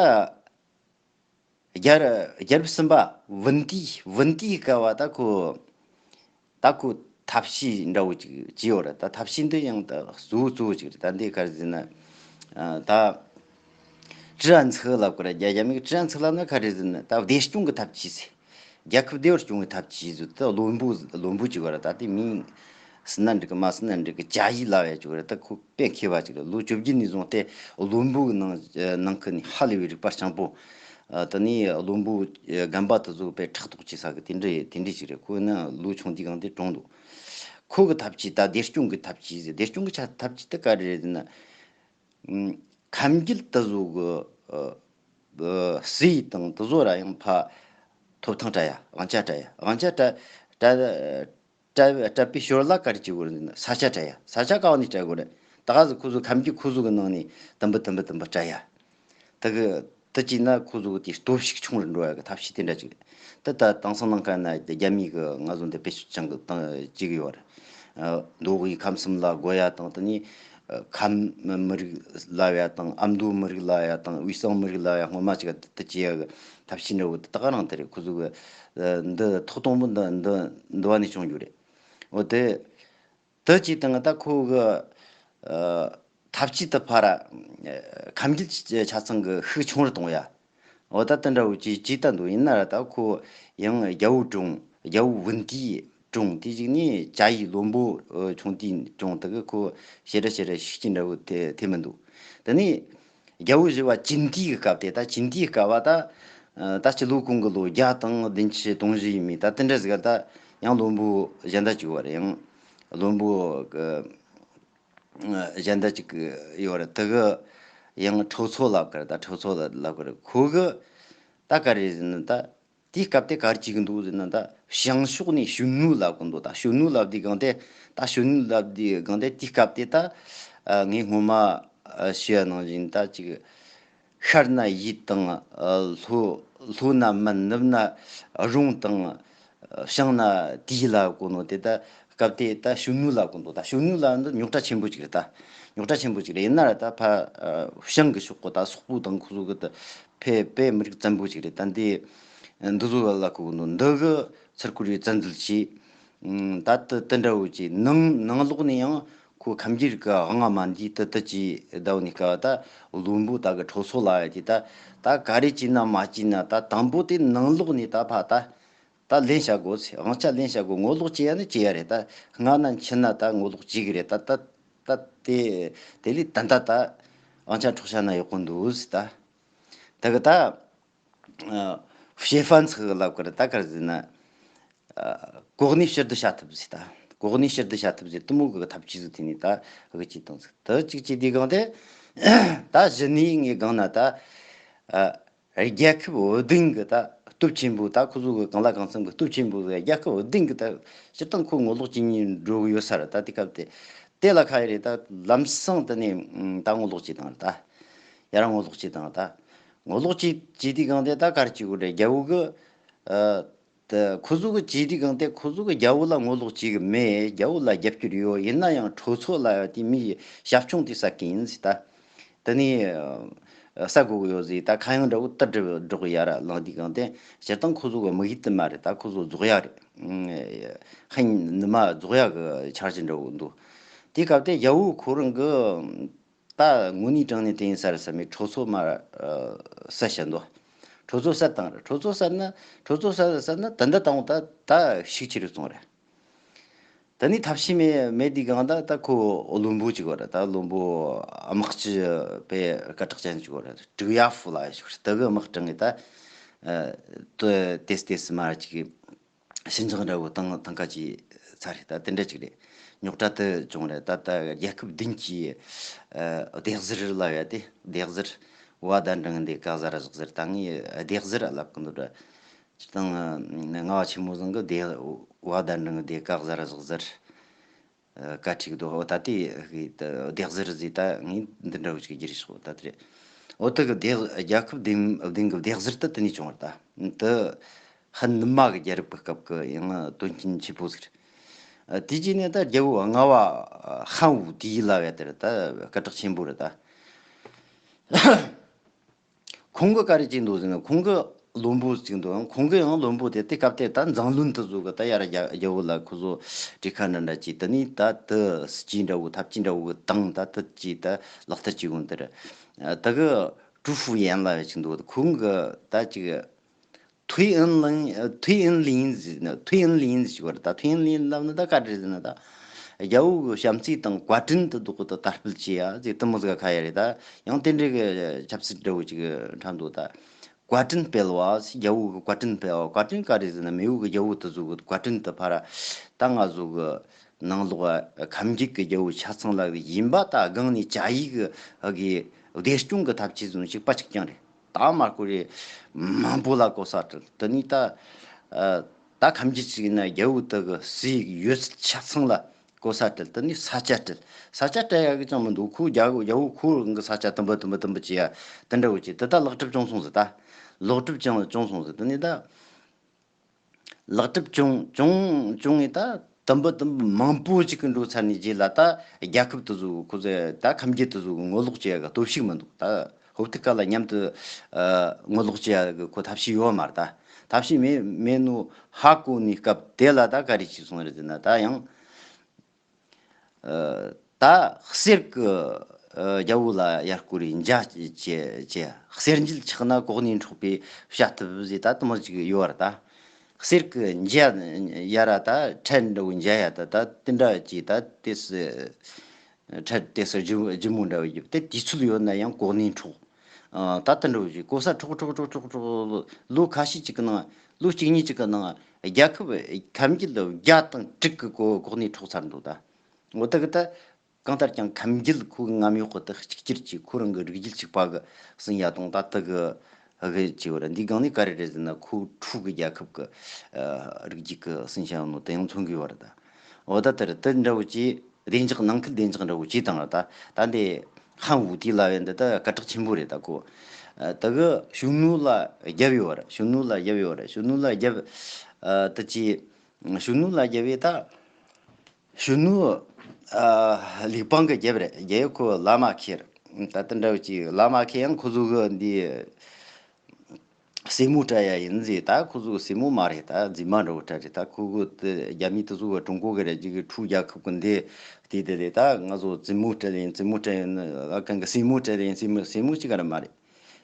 རྒྱལ་རྒྱལ་རབས་གསུམ་པ་ཝུན་ཏི་ཝུན་ཏིའི་སྐབས་བ་ད་ཁོ་ད་ཁོ་ཐབས་ཤེས་འདྲ་བོ་ཅིག་བྱས་ཡོད་རེད། ད་ཐབས་ཤེས་འདི་ཡང་ད་གཙོ་བོ་གཙོ་བོ་ཅིག་རེད། ད་འདི་ག་རེ་ཟེར་ན་ད། ཀྲི་ཨན་ཚི་ལབ་དགོས་རེད། རྒྱ་རྒྱ་མིས་ཀྲི་ཨན་ཚི་ལབ་ན་ག་རེ་ཟེར་ན་ད་བདེ་སྐྱོང་གི་ཐབས་ཇུས་ཟེར། རྒྱལ་ཁབ་བདེ་བར་སྐྱོང་གི་ཐབས་ཇུས་ཟེར། ད་བློན་པོ་བློན་པོ་ཅིག་བ་རེད། ད་དེ་མིང་ཟེར་ན་འགྲིག་གི་མ་ཟེར་ན་འགྲིག་གི་ཅཱ་ཡི་ལབ་ཡ་ཅིག་བ་རེད། ད་ཁོ་དཔེ་མཁས་པ་ཅིག་རེད། ལོ་བཅོ་བརྒྱད་ནས་བཟུང་སྟེ་བློན་པོ་གི་ནང་ནང་ཁུལ་ནས་ཧ་ལས་པའི་རིག་པ་སྤྱང་པོ། ད་ནི་བློན་པོ་རྒན་པ་དེ་ཚོ་དཔེ་ཕྲག་དོག་བྱེད་ས་གི་དེ་འདྲ་དེ་འདྲ་ཅིག་རེད། ཁོ་ན་ལོ་ཆུང་དུས་གང་དེ་གྲོངས་འདུག་ཁོ་གི་ཐབས་ཇུས་ད་བདེ་སྐྱོང་གི་ཐབས་ཇུས་ཟེར། བདེ་སྐྱོང་གི་ཆ་ཐབས་ཇུས་དེ་ག་རེ་རེད་ཟེར་ན། ཁམས་རྒྱུད་དེ་ཚོ་གི་ཨ་ཨ་སྲས་དང་དེ་ཚོ་ར་ཡང་ཕ་ཐོབ་ཐང་སྤྲད་ཡ། དབང་ཆ་སྤྲད་ཡ། དབང་ཆ་སྤྲད་སྤྲད་སྤྲད་སྤྲད་པའི་ཞོར་ལ་ག་རེ་བྱེད་དགོས་རེད་ཟེར་ན་ས་ཆ་སྤྲད་ཡ། ས་ཆ་ག་བ་ནས་སྤྲད་དགོས་རེད། ད་ག་ཟེ་ཁོ་ཚོ་ཁམས་རྒྱུད་ཁོ་ཚོ་གི་ནང་ནས་དུམ་བུ་དུམ་བུ་དུམ་བུ་སྤྲད་ཡ། དེ་གི་དེ་བྱས་ན་ཁོ་ཚོ་གི་དེ་སྟོབས་ཤུགས་ཆུང་རུ་འགྲོ་ཡ་གི་ཐབས་ཤེས་དེ་འདྲ་ཅིག་རེད། དེ་ལྟར་དེང་སང་ནང་ཁ་ན་རྒྱ་མི་གི་ང་ཚོ་འདི་བེད་སྤྱོད་ཅང་གི་བཏང་བྱེད་གི་ཡོད་རེད། ཨ། མདོ་དབུས་ཁམས་གསུམ་ལ་རྒོལ་ཡ་དང་། དེ་ནས་ཨ་ཁམས་མི་རིགས་ལབ་ཡ་དང་། ཨ་མདོ་མི་རིགས་ལབ་ཡ་དང་། དབུས་གཙང་མི་རིགས་ལབ་ཡ། སྔོན་མ་ཅིག་དེ་བྱེད་ཡ་གི་ཐབས་ཤེས་འདྲ་བོ་དེ་ད་ག་རང་དེ་རེད། ཁོ་ཚོ་གི་ཨ་འདི་ཐོག་དང་པོ་འདི་འདི་འདི་བ་ནས་བྱུང་རྒྱུ་རེད། འོ་དེ། དེ་བྱས་དང་ད་ཁོ་གི་ཨ་ཐབས་ཇུས་དེ་ཕར་ཨ་ཁམས་རྒྱུད་ཀྱི་ཆ་ཚང་གི་ཤུགས་ཆུང་རུ་གཏོང་ཡ། འོ་ད་དེ་འདྲ་བོ་ཅིག་ཅིག་ད་འདུག་ཡིན་ན་ར་ད་ཁོ་ཡང་རྒྱལ་པོ་གྲོངས། རྒྱལ་པོ་ཝུན་ཏི་གྲོངས། དེ་གཅིག་ནས་ཅཱ་ཡི་བློན་པོ་ཨ་ཆུང་དུས་གྲོངས། དེ་གི་ཁོ་ཞེ་དྲག་ཞེ་དྲག་ཤུགས་རྐྱེན་འདྲ་བོ་དེ་དེ་མི་འདུག་དེ་ནས་རྒྱལ་པོ་བཞི་པ་ཅིན་ཏིའི་སྐབས་དེ། ད་ཅིན་ཏིའི་སྐབས་བ་ད་ཨ་ད་སྤྱི་ལོ་གོང་གི་ལོ་བརྒྱ་དང་བདུན་ཅུ་དོན་བཞི་ཡིན་མིན་ད་དེ་འདྲ་ཟིག་ག་ད་ཡང་བློན་པོ་གཞན་དག་ཅིག་བ་རེད། ཡང་བློན་པོ་གི་གཞན་དག་ཅིག་ཡོད་རེད། དེ་གི་ཡང་ཁྲོ་ཚོ་ལབ་གི་རེད། ད་ཁྲོ་ཚོ་ལབ་གི་རེད། ཁོ་གི་ད་ག་རེ་ཟེར་ན་ད་དེའི་སྐབས་དེ་ག་རེ་བྱེད་གི་འདུག་ཟེར་ན། ད་བྱང་ཕྱོགས་ནས་གཞོན་ནུ་ལབ་གི་འདུག་ད་གཞོན་ནུ་ལབ་དུས་གང་དེ། ད་གཞོན་ནུ་ལབ་དུས་གང་དེ་དེའི་སྐབས་དེ་ད་ངས་སྔོན་མ་ཞུ་ཡ་ནང་བཞིན་ད་ཅིག་ཤར་ན་ཡུལ་དང་། ལྷོ་ལྷོ་ན་མན། ནུབ་ན་རོང་དང་། བྱང་ན་དིས་ལབ་གོ་ནོ་དེ་ད་སྐབས་དེ་ད་གཞོན་ནུ་ལབ་གོ་ནོ། ད་གཞོན་ནུ་ལབ་འདི་རྙོག་དྲ་ཆེན་པོ་ཅིག་རེད། ད་རྙོག་དྲ་ཆེན་པོ་ཅིག་རེད། ཡིན་ན་ར་ད་ཕ་བྱང་གི་ཕྱོགས་གོ་ད་སོག་པོ་དང་ཁོ་ཚོ་གི་ད་ཕེ་པེ་མི་རིགས་བཙན་པོ་ཅིག་རེད། ད་འདི་འདི་ཚོ་ལབ་གོ་ནོ་འདི་གི་ཚུར་ཁོ་རེ་བཙན་འཛུལ་བྱས། ད་དེ་དེ་འདྲ་བོ་ཅིག་ནང་ནང་ལོགས་ནས་ཡང་ཁོ་ཁམས་རྒྱུད་ཀྱི་དབང་ང་མ་འདི་དེ་དེ་ཅིག་ཟླ་བ་ནས་སྐབས་ད་བློན་པོ་ད་གི་ཁྲོ་ཚོ་ལབ་ཡ་དེ་ད་ད་ག་རེ་བྱས་ན་མ་བྱས་ན་ད་དང་པོ་དེ་ནང་ལོགས་ནས་ད་ཕ་ད་ད་ལེན་བྱ་དགོས་ཟེར། དབང་ཆ་ལེན་བྱ་དགོས། ངོ་ལོག་བྱེད་ཡ་ནི་བྱེད་ཡ་རེད། ད་སྔ་ན་ཕྱི་ན་ད་ངོ་ལོག་བྱེད་གི་རེད། ད་ད་ད་དེ་དེ་ལས་ད་ད་ད་དབང་ཆ་འཕྲོག་བྱ་ན་ཡག་པོ་འདུག་ཟེར། ད་ད་གི་ད། ཨ། བྱེད་ཕན་ཚུགས་ལབ་ཀར་ད་གར་ཟེར་ན། ཨ། གོ་གནས་ཕྱིར་བསྡུ་བྱ་ཐུབ་ཟེར། ད་གོ་གནས་ཕྱིར་བསྡུ་བྱ་ཐུབ་ཟེར། དེ་མོ་གི་ཐབས་ཇུས་ཟིག་དེ་ནས་ད་གི་ཅིག་བཏང་ཟིག་ད་གཅིག་བྱས་དུས་གང་དེ་ད་གཞི་ནས་ངས་གང་ན་ད། ཨ། རྒྱལ་ཁབ་བུ་བདུན་གི་ད་སྟོབས་ཆེན་པོ། ད་ཁོ་ཚོ་གི་གང་ལ་གང་འཚམ་གི་སྟོབས་ཆེན་པོ་གི་རྒྱལ་ཁབ་བུ་བདུན་གི་ད་སྤྱིར་བཏང་ཁོ་ངོ་ལོག་བྱེད་ཉིན་འགྲོ་གི་ཡོད་ས་རེད། ད་དེ་སྐབས་དེ་དེ་ལ་ཁ་ཡི་རེད། ད་ལམ་སང་དེ་ནས་ད་ངོ་ལོག་བྱེད་དང་རེད། ད་ཡ་རང་ངོ་ལོག་བྱེད་དང་ད། ངོ་ལོག་བྱེད་བྱེད་དུས་གང་དེ་ད་གར་བྱེད་དགོས་རེད། རྒྱལ་པོ་གི་ཨ་ད་ཁོ་ཚོ་གི་བྱེད་དུས་གང་དེ་ཁོ་ཚོ་གི་རྒྱལ་པོ་ལ་ངོ་ལོག་བྱེད་གི་མེད། རྒྱལ་པོ་ལ་རྒྱབ་སྐྱོར་ཡོད། ཡིན་ན་ཡང་ཁྲོ་ཚོ་ལབ་ཡ་དེ་མིའི་ཞབས་ཆུང་དེ་ཟ་གི་ཡིན་ཟེར། ད་དེ་ནས་ཟ་དགོས་གི་ཡོད་ཟེར། ད་ཁ་གཡང་འདྲ་བོ་ཏི་སྒྲོག་ཡ་ར་ལངས་དུས་གང་དེ་སྤྱིར་བཏང་ཁོ་ཚོ་གི་དམིགས་ཡུལ་དེ་མ་རེད། ད་ཁོ་ཚོ་རྫོགས་ཡ་རེད། ཧན་ནི་མ་རྫོགས་ཡ་གི་འཆར་གཞི་འདྲ་བོ་འདུག་དེ་སྐབས་དེ་རྒྱལ་པོ་ཁོ་རང་གི་ད་དངོས་གནས་དྲང་གནས་དེ་ཡིན་ས་རེད་བསམ་མེད། ཁྲོ་ཚོ་མ་ཟ་བྱ་འདུག་ཁྲོ་ཚོ་ཟ་བཏང་རེད། ཁྲོ་ཚོ་ཟ་ན་ཁྲོ་ཚོ་ཟ་ཟ་ན་ད་འདི་དང་ད་ད་ཤུགས་ཆེ་རུ་སོང་རེད། ད་ནི་ཐབས་ཤེས་མེད་མེད་དུས་གང་ད་ད་ཁོ་བློན་པོ་ཅིག་བར་ད་བློན་པོ་དམག་སྤྱི་པའི་སྐད་གྲགས་ཅན་ཅིག་བར་ཀྲུའུ་ཡ་ཧྥུ་ལ་ཞིག་ད་གི་དམག་དྲངས་གི་ད་ཨ་ཏེས་ཏེས་མ་ཅིག་ཞི་འཇགས་འདྲ་བོ་བཏང་བཏང་ཁ་ཅིག་ཚར་རེད། ད་དེ་འདྲ་ཅིག་རེད། རྙོག་དྲ་དུ་བྱུང་རེད། ད་ད་རྒྱལ་ཁབ་བདུན་གྱི་ཨ་སྡེ་གཟུར་ལ་ཡ་དེ་སྡེ་གཟུར་བ་དན་འབྲིང་སྡེ་ཀ་གཟར་གཟར་ད་ངས་སྡེ་གཟུར་ལབ་གི་འདུག་ར། སྤྱིར་བཏང་ང་བ་ཆེན་མོ་ཚང་གི་སྡེ་བ་དན་འབྲིང་སྡེ་ཀ་གཟར་གཟར་བཀའ་ཁྲིག་དོ། ད་ལྟའི་སྡེ་གཟུར་ཟིག་ད་ངས་འདི་འདྲ་བོ་ཅིག་བསྒྱུར་ཤོག་ད་དེ་རེད། འོ་ད་གི་སྡེ་རྒྱལ་ཁབ་བདུན་བདུན་གི་སྡེ་གཟུར་ད་དེ་ནས་བྱུང་བར་ད་འདི་ཧན་ནུ་མ་གི་རྒྱལ་རབས་ཀྱི་སྐབས་ཀྱི་ཡང་དོན་རྐྱེན་ཆེ་པོ་ཟིག་རེད། དེ་རྗེས་ནས་ད་རྒྱལ་བོ་ལྔ་བ་ཧན་ཝུ་དེ་ལ་བས་དེར་ད་སྐད་གྲགས་ཆེན་པོ་རེད་ད། ཁོང་གི་ག་རེ་བྱས་འདུག་ཟེར་ན་ཁོང་གི་བློན་པོ་ཅིག་འདུག་ཁོང་གི་ཡང་བློན་པོ་དེ་དེ་སྐབས་དེ་ད་མཛངས་བློན་དུ་བཟོ་གི་ད་ཡར་རྒྱ་རྒྱལ་བོ་ལ་ཁོ་ཚོ་གྲོས་ཁ་འདྲ་འདྲ་བྱས། དེ་ནས་ད་དེ་སྲིད་ཇུས་འདྲ་བོ་ཐབས་ཇུས་འདྲ་བོ་གི་སྟེང་ད་དེ་བྱས་ད་ལག་བསྟར་བྱེད་གོ་འདིར་ད་གི་ཀྲུའུ་ཧྥུ་ཡན་ལ་ཅིག་འདུག་ཁོང་གི་ད་ཅིག་ཐུའེ་ཨིན་ལིན་ཐུའེ་ཨིན་ལིན་ཟེར་ན་ཐུའེ་ཨིན་ལིན་ཟེར་བ་རེད། ད་ཐུའེ་ཨིན་ལིན་ལབ་ན་ད་ག་འདྲ་ཟེར་ན་ད་རྒྱལ་བོ་གི་བྱམས་བརྩེ་དང་བཀའ་དྲིན་དུ་འདུག་གི་ད་དར་སྤེལ་བྱེད་ཡ་ཟེར་དུ་མོ་ཟིག་ཁ་ཡ་རེད། ད་ཡང་དེ་འདྲའི་གི་ཆབ་སྲིད་འདྲ་བོ་ཅིག་འཁྲབ་འདུག་ད་བཀའ་དྲིན་སྤེལ་བ་ཟེར་རྒྱལ་བོ་གི་བཀའ་དྲིན་སྤེལ་བ་བཀའ་དྲིན་ག་རེ་ཟེར་ན་མེས་པོ་གི་རྒྱལ་བོ་དུ་ཟུག་གི་བཀའ་དྲིན་དུ་ཕ་ར་ད་ང་ཟུག་གི་ནང་ལོགས་ཁམས་རྒྱུད་ཀྱི་རྒྱལ་བོ་ཆ་ཚང་ལ་ཡིན་པ་ད་སྒང་ནས་ཅ་ཡིག་གི་གི་བདེ་སྐྱོང་གི་ཐབས་ཇུས་ཟུང་ཞིག་པ་ཅིག་ཀྱང་རེད། ད་མ་ཀོ་རེ་མང་པོ་ལ་གོ་ས་སྤྲད། དེ་ནས་ད་ཨ་ད་ཁམས་རྒྱུད་ཅིག་ཡིན་ན་རྒྱལ་བོ་དེ་གི་སྲས་ཡོད་ཚད་ཆ་ཚང་ལ་གོ་ས་སྤྲད། དེ་ནས་ས་ཆ་སྤྲད། ས་ཆ་སྤྲད་ཡག་གི་ཅང་མི་འདུག་ཁོ་རྒྱལ་བོ་རྒྱལ་བོ་ཁོ་རང་གི་ས་ཆ་དུམ་བུ་དུམ་བུ་དུམ་བུ་བྱས་ཡ་དེ་འདྲ་བོ་བྱས། དེ་ད་ལག་གྲུབ་བྱུང་སོང་ཟེར། ད་ལོག་གྲུབ་ཀྱང་བྱུང་སོང་ཟེར། དེ་ནས་ད། ལག་གྲུབ་བྱུང་བྱུང་བྱུང་ངས་ད་དུམ་བུ་དུམ་བུ་མང་པོ་ཅིག་གི་འགྲོ་ཚར་ནས་རྗེས་ལ་ད་རྒྱལ་ཁབ་དེ་ཚོ་ཁོ་ཚོས་ད་ཁམས་རྒྱུད་དེ་ཚོ་གི་ངོ་ལོག་བྱེད་ཡ་གི་སྟོབས་ཤུགས་མི་འདུག་ད་ཧོབ་ཐིག་ཀ་ལ་མཉམ་དུ་ཨ་ངོ་ལོག་བྱེད་ཡ་གི་ཁོ་ཐབས་ཤེས་ཡོད་མ་རེད། ད་ཐབས་ཤེས་མེད་མེད་ནོ་ཧ་གོ་ནས་སྐབས་དེ་ལ་ད་ག་རེ་བྱས་སོང་རེད་ཟེར་ན་ད་ཡང་། ཨ་ད་གསེར་གི་ཨ་རྒྱལ་བོ་ལ་ཡར་སྐོར་རེ་འཇའ་བྱས་བྱས་གསེར་འགྱེལ་ཆགས་ན་གོ་གནས་འཕྲོག་པའི་བྱ་ཐབས་ཟེར་ད་དུ་མ་ཅིག་ཡོད་ར། ད་གསེར་གི་འཇའ་ཡར་ར་ད་ཁྲལ་འདྲ་བོ་འཇའ་ཡ་ད་ད་དེ་འདྲ་ཅིག་ད་དེ་སི་ཁྲལ་དེ་སི་ལྗིད་ལྗིད་མོ་འདྲ་བོ་ཡོད་དེ་དུས་ཚོད་ཡོད་ན་ཡང་གོ་གནས་འཕྲོག་ཨ་ད་དེ་འདྲ་བོ་ཅིག་གོ་ས་འཕྲོག་འཕྲོག་འཕྲོག་འཕྲོག་འཕྲོག་ལོ་ཁ་ཤས་ཅིག་གི་ནང་ལོ་གཅིག་གཉིས་ཅིག་གི་ནང་རྒྱལ་ཁབ་ཁམས་རྒྱུད་བརྒྱ་དང་དྲུག་གི་གོ་གོ་གནས་འཕྲོག་ཚར་འདུག་ད་འོ་ད་གི་ད་གང་ལྟར་ཀྱང་ཁམས་རྒྱུད་ཁོ་གི་ངམ་ཡོག་གི་ད་གཅིག་གྱུར་གྱི་ཁོ་རང་གི་རིགས་རྒྱུད་གཅིག་པ་གི་ཟིན་ཡ་དང་ད་ད་གི་གི་ཅི་བར་འདི་གང་ནས་ག་རེ་རེད་ཟེར་ན་ཁོ་ཕྲུག་གི་རྒྱལ་ཁབ་གི་རིགས་རྒྱུད་གི་ཟིན་བྱ་ནོ་དེ་ཡང་མཚོན་གི་བར་ད་འོ་ད་ལྟར་དེ་འདྲ་བོ་ཅི། བདེ་འཇགས་ནང་ཁུལ་བདེ་འཇགས་འདྲ་བོ་ཅིག་དང་ར་ད་ད་འདི་ཧན་ཝུ་ཏི་ལ་བས་འདི་ད་སྐད་གྲགས་ཆེན་པོ་རེད། ད་ཁོ་ད་གི་ཤུང་ནུ་ལ་རྒྱབ་ཡོད་ར། ཤུང་ནུ་ལ་རྒྱབ་ཡོད་ར། ཤུང་ནུ་ལ་རྒྱབ་ད་ཅི་ཤུང་ནུ་ལ་རྒྱབ་ཡོད་ད་ཤུང་ནུ་ལིག་པང་གི་རྒྱབ་རེད། རྒྱབ་ཡོད་ཁོ་བླ་མ་ཁྱེར་ད་དེ་འདྲ་བོ་ཅིག་བླ་མ་ཁྱེར་ཡང་ཁོ་ཚོ་གི་འདི། སྲས་མོ་སྤྲད་ཡ་ཡིན་ཟེར། ད་ཁོ་ཚོ་སྲས་མོ་མ་རེད། ད་རྫུན་མ་འདྲ་བོ་སྤྲད་རེད། ད་ཁོ་གི་དེ་རྒྱ་མི་དེ་ཚོ་གི་ཀྲུང་གོ་གི་རེད་ཅིག་གི་ཕྲུག་རྒྱལ་ཁབ་གི་འདི་དེ་དེ་རེད། ད་ང་ཚོ་རྫུན་མོ་སྤྲད་ཡིན་རྫུན་མོ་སྤྲད་ཡིན་ཨ་གང་གི་སྲས་མོ་སྤྲད་ཡིན་སྲས་མོ་སྲས་མོ་ཅིག་ག་ར་མ་རེད།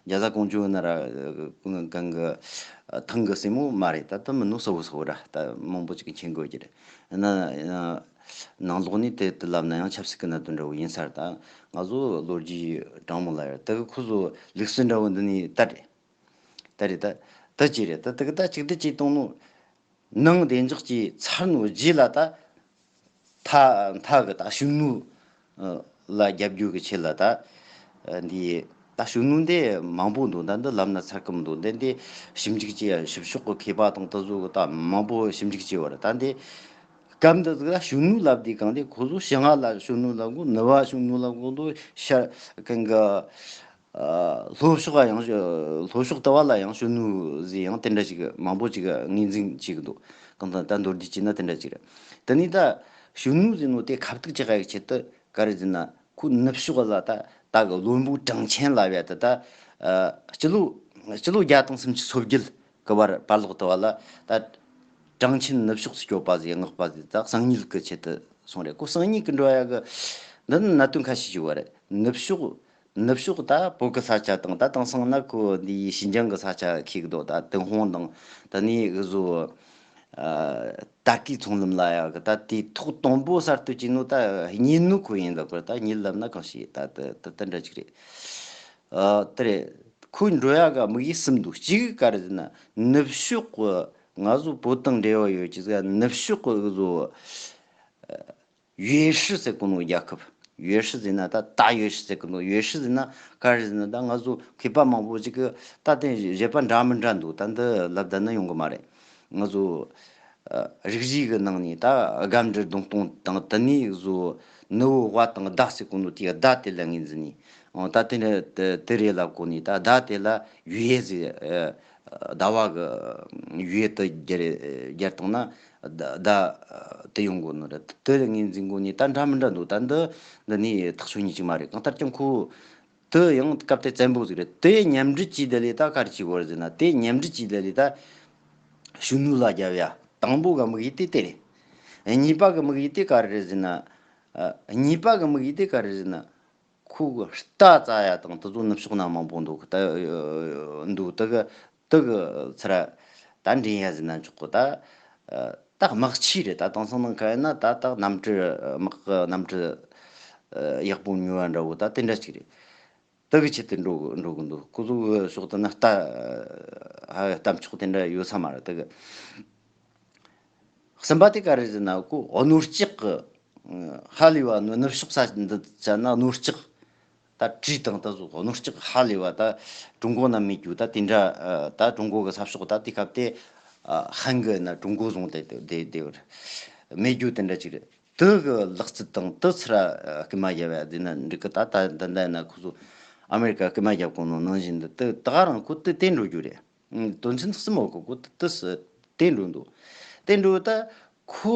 རྒྱ་བཟའ་ཀོང་ཇོ་ན་ར་གང་གི་ཐང་གི་སྲས་མོ་མ་རེད། ད་ད་མི་ནོ་སོ་བོ་སོ་བོ་ར་ད་མང་པོ་ཅིག་གི་མཁྱེན་དགོས་ཀྱི་རེད། ན་ནང་ལོགས་ནས་དེ་དེ་ལབ་ན་ཡང་ཆབ་སྲིད་ཀྱི་གནད་དོན་འདྲ་བོ་ཡིན་ས་རེད། ད་ང་ཚོ་ལོ་རྒྱུས་དྲང་མོ་ལ་ཡོད། དེ་གི་ཁོ་ཚོ་ལུགས་སྲོལ་འདྲ་བོ་འདི་ནས་ད་རེད། ད་རེད་ད། ད་ཅི་རེད་ད་དེ་གི་ད་ཅིག་ད་ཅིག་གཏོང་ནོ། ནང་བདེ་འཇགས་ཀྱི་ཚར་ནོ་རྗེས་ལ་ད། ཐ་མཐའ་གི་ད་ཤུང་ནུ་ལ་རྒྱབ་རྒྱུ་གི་ཆེད་ལ་ད། འདི་ད་ཤུང་ནུ་འདི་མང་པོ་འདུག་ད་འདི་ལམ་ན་ཚར་གི་མི་འདུག་འདི་འདི་ཞིབ་འཇུག་བྱེད་ཞིབ་ཕྱོགས་གི་མཁས་པ་དང་དེ་ཚོ་གི་ད་མང་པོ་ཞིབ་འཇུག་བྱས་པ་རེད། ད་འདི་སྐབས་འདི་ཟིག་ལ་ཤུང་ནུ་ལབ་དུས་གང་དེ་ཁོ་ཚོ་ཞི་ང་ལ་ཤུང་ནུ་ལབ་གོ་ནུ་བ་ཤུང་ནུ་ལབ་གོ་འདུག་ཤ་གང་གི་ལྷོ་ཕྱོགས་ཡང་ལྷོ་ཕྱོགས་ལྟ་བ་ལ་ཡང་ཤུང་ནུ་ཟེར་ཡང་དེ་འདྲ་ཞིག་མང་པོ་ཅིག་ངོས་འཛིན་བྱེད་ཀྱི་འདུག་གང་ལྟར་ད་མདོར་བསྡུས་བྱས་ན་དེ་འདྲ་ཅིག་རེད། དེ་ནས་ད་ཤུང་ནུ་ཟེར་ནོ་དེ་ཁ་བཏུག་ཅིག་ག་ཡི་ཆེད་དུ་ག་རེ་ཟེར་ན་ཁོ་ནུབ་ཕྱོགས་ལ་ད་ད་གི་བློན་པོ་ཀྲང་ཆན་ལབ་ཡ་དེ་ད་སྤྱི་ལོ་སྤྱི་ལོ་བརྒྱ་དང་སུམ་ཅུ་སོ་བརྒྱད་གི་བར་བར་ལོག་ལྟ་བ་ལ་ད་ཀྲང་ཆན་ནུབ་ཕྱོགས་སུ་སྐྱོད་པ་ཟེར་མངགས་པ་ཟེར་ད་གསང་ཉུལ་གི་ཆེད་དུ་སོང་རེད། ཁོ་གསང་ཉུལ་གི་འགྲོ་ཡ་གི་འདི་ནི་གནད་དོན་ཁ་ཤས་ཤིག་ཡོད་རེད། ནུབ་ཕྱོགས་ནུབ་ཕྱོགས་ད་བོད་གི་ས་ཆ་དང་ད་དེང་སང་ན་ཁོ་འདི་ཡི་ཞིན་ཅང་གི་ས་ཆ་ཁེག་དོ། ད་ཏུན་ཧོང་དང་ད་ནི་གི་བཟོ་ ཨ། ད་གི་ཚོང་ལམ་ལ་ཡ་གི་ད་དེ་ཐོག་དང་པོ་གསར་གཏོད་བྱས་ནོ་ད་གཉིས་ནོ་ཁོ་ཡིན་ལབ་པར། ད་གཉིས་ལབ་ན་གང་ཞིག་ད་ད་ད་ད་འདྲ་ཅིག་རེད། ཨ། དེ་རེད། ཁོའི་འགྲོ་ཡ་གི་དམིགས་ཡུལ་གསུམ་འདུག་གཅིག་ག་རེ་ཟེར་ན། ནུབ་ཕྱོགས་གི་ང་ཚོ་བོད་དང་འབྲེལ་བ་ཡོད་ཀྱི་ཟེར། ནུབ་ཕྱོགས་གི་བཟོ། 越式 ཟེར་གོ་ནོ་རྒྱལ་ཁབ། 越式 ཟེར་ན་ད་ད་越式 ཟེར་གོ་ནོ། 越式 ཟེར་ན་ག་རེ་ཟེར་ན། ད་ང་ཚོ་མཁས་པ་མང་པོ་ཅིག་གིས་ད་དེ་བཞེད་པ་འདྲ་མི་འདྲ་འདུག་ད་འདི་ལབ་བསྡད་ན་ཡོང་གི་མ་རེད། ང་ཚོ་ཨ་རིག་གཞུང་གི་ནང་ནས་ད་སྒ་འབྲུ་ལྡོང་སྟོང་དང་། དེ་ནས་བཟོ་ནུ་བོ་དབལ་དང་ཟླ་ཟེར་གོ་ནོ་དེ། ཟླ་དེ་ལ་ངོས་འཛིན་ནས། འོ་ད་དེ་ནི་དེ་དེ་རེད་ལབ་གོ་ནས། ད་ཟླ་དེ་ལ་越 ཟེར། ཨ། ཟླ་བ་གི་越 དེ་སྦྱར་སྦྱར་བཏང་ན་ཟླ་ཟླ་དེ་ཡོང་གོ་ནོ་རེད། དེ་ངོས་འཛིན་གོ་ནས་ད་འདྲ་མི་འདྲ་འདུག་ད་འདི་འདི་ནི་ཐག་ཆོད་ཉིད་ཅིག་མ་རེད། གང་ལྟར་ཀྱང་ཁོ་དེ་ཡང་སྐབས་དེ་བཙན་པོ་ཟིག་རེད། དེ་མཉམ་འབྲེལ་གྱིས་དེ་ལས་ད་ག་རེ་བྱེད་དགོས་རེད་ཟེར་ན། དེ་མཉམ་འབྲེལ་གྱིས་དེ་ལས་ད་གཞོན་ནུ་ལ་རྒྱབ་ཡ། དང་པོ་གི་དམིགས་ཡུལ་དེ་དེ་རེད། གཉིས་པ་གི་དམིགས་ཡུལ་དེ་ག་རེ་རེད་ཟེར་ན། ཨ། གཉིས་པ་གི་དམིགས་ཡུལ་དེ་ག་རེ་རེད་ཟེར་ན། ཁོ་གི་རྟ་བཙའ་ཡ་དང་དེ་ཚོ་ནུབ་ཕྱོགས་ན་མང་པོ་འདུག་ད་འདུག་དེ་གི་དེ་གི་ཚུར་ད་འདྲེན་ཡ་ཟེར་ན་ཆོག་གི། ད་ད་དམག་ཆས་རེད། ད་དེང་སང་ནང་ག་ཡིན་ན་ད་ད་གནམ་གྲུ། དམག་གི་གནམ་གྲུ་ཡག་པོ་ཉོ་བ་འདྲ་བོ་ད་དེ་འདྲ་ཅིག་རེད། དེ་གི་ཆེད་དུ་འགྲོ་འགྲོ་གི་འདུག་ཁོ་ཚོ་གི་ཕྱོགས་དེ་ན་རྟ་ཧ་གཏམ་ཆོག་དེ་འདྲ་ཡོད་ས་མ་རེད། དེ་གི། གསུམ་པ་དེ་ག་རེ་ཟེར་ན། ཁོ་རྣོ་ལྕགས་ཀྱི་ཧ་ལས་པ། ནུབ་ཕྱོགས་ས་འདི་ཆ་ན་རྣོ་ལྕགས། ད་གྲི་དང་ད་གཟོད་རྣོ་ལྕགས་ཧ་ལས་པ། ད་ཀྲུང་གོ་ན་མེད་རྒྱུ་ད་དེ་འདྲ། ད་ཀྲུང་གོ་གི་ས་ཕྱོགས་ད་དེ་སྐབས་དེ་ཧན་གི་ན་ཀྲུང་གོ་བཟུང་སྟེ་དེ་དེ་མེད་རྒྱུ་དེ་འདྲ་ཅིག་རེད། དེ་གི་ལག་རྩལ་དང་དེ་ཚུར་ར་སྐུལ་མ་བརྒྱབ་ཡ་ཟེར་ན་འགྲིག་གི། ད་ད་ད་ད་ན་ཁོ་ཚོ་ཨ་མེ་རི་ཀ་སྐུལ་མ་བརྒྱབ་གོ་ནོ་ནང་བཞིན་དུ་དེ་ད་ག་རང་ཁོ་དེ་དེ་འགྲོ་རྒྱུ་རེད། ཨང་། དོན་ཚན་གསུམ་འོག་གི་སྐོར་དུ་དུ་སུ་དེ་འགྲོ་འདུག་དེ་འགྲོ་ད་ཁོ་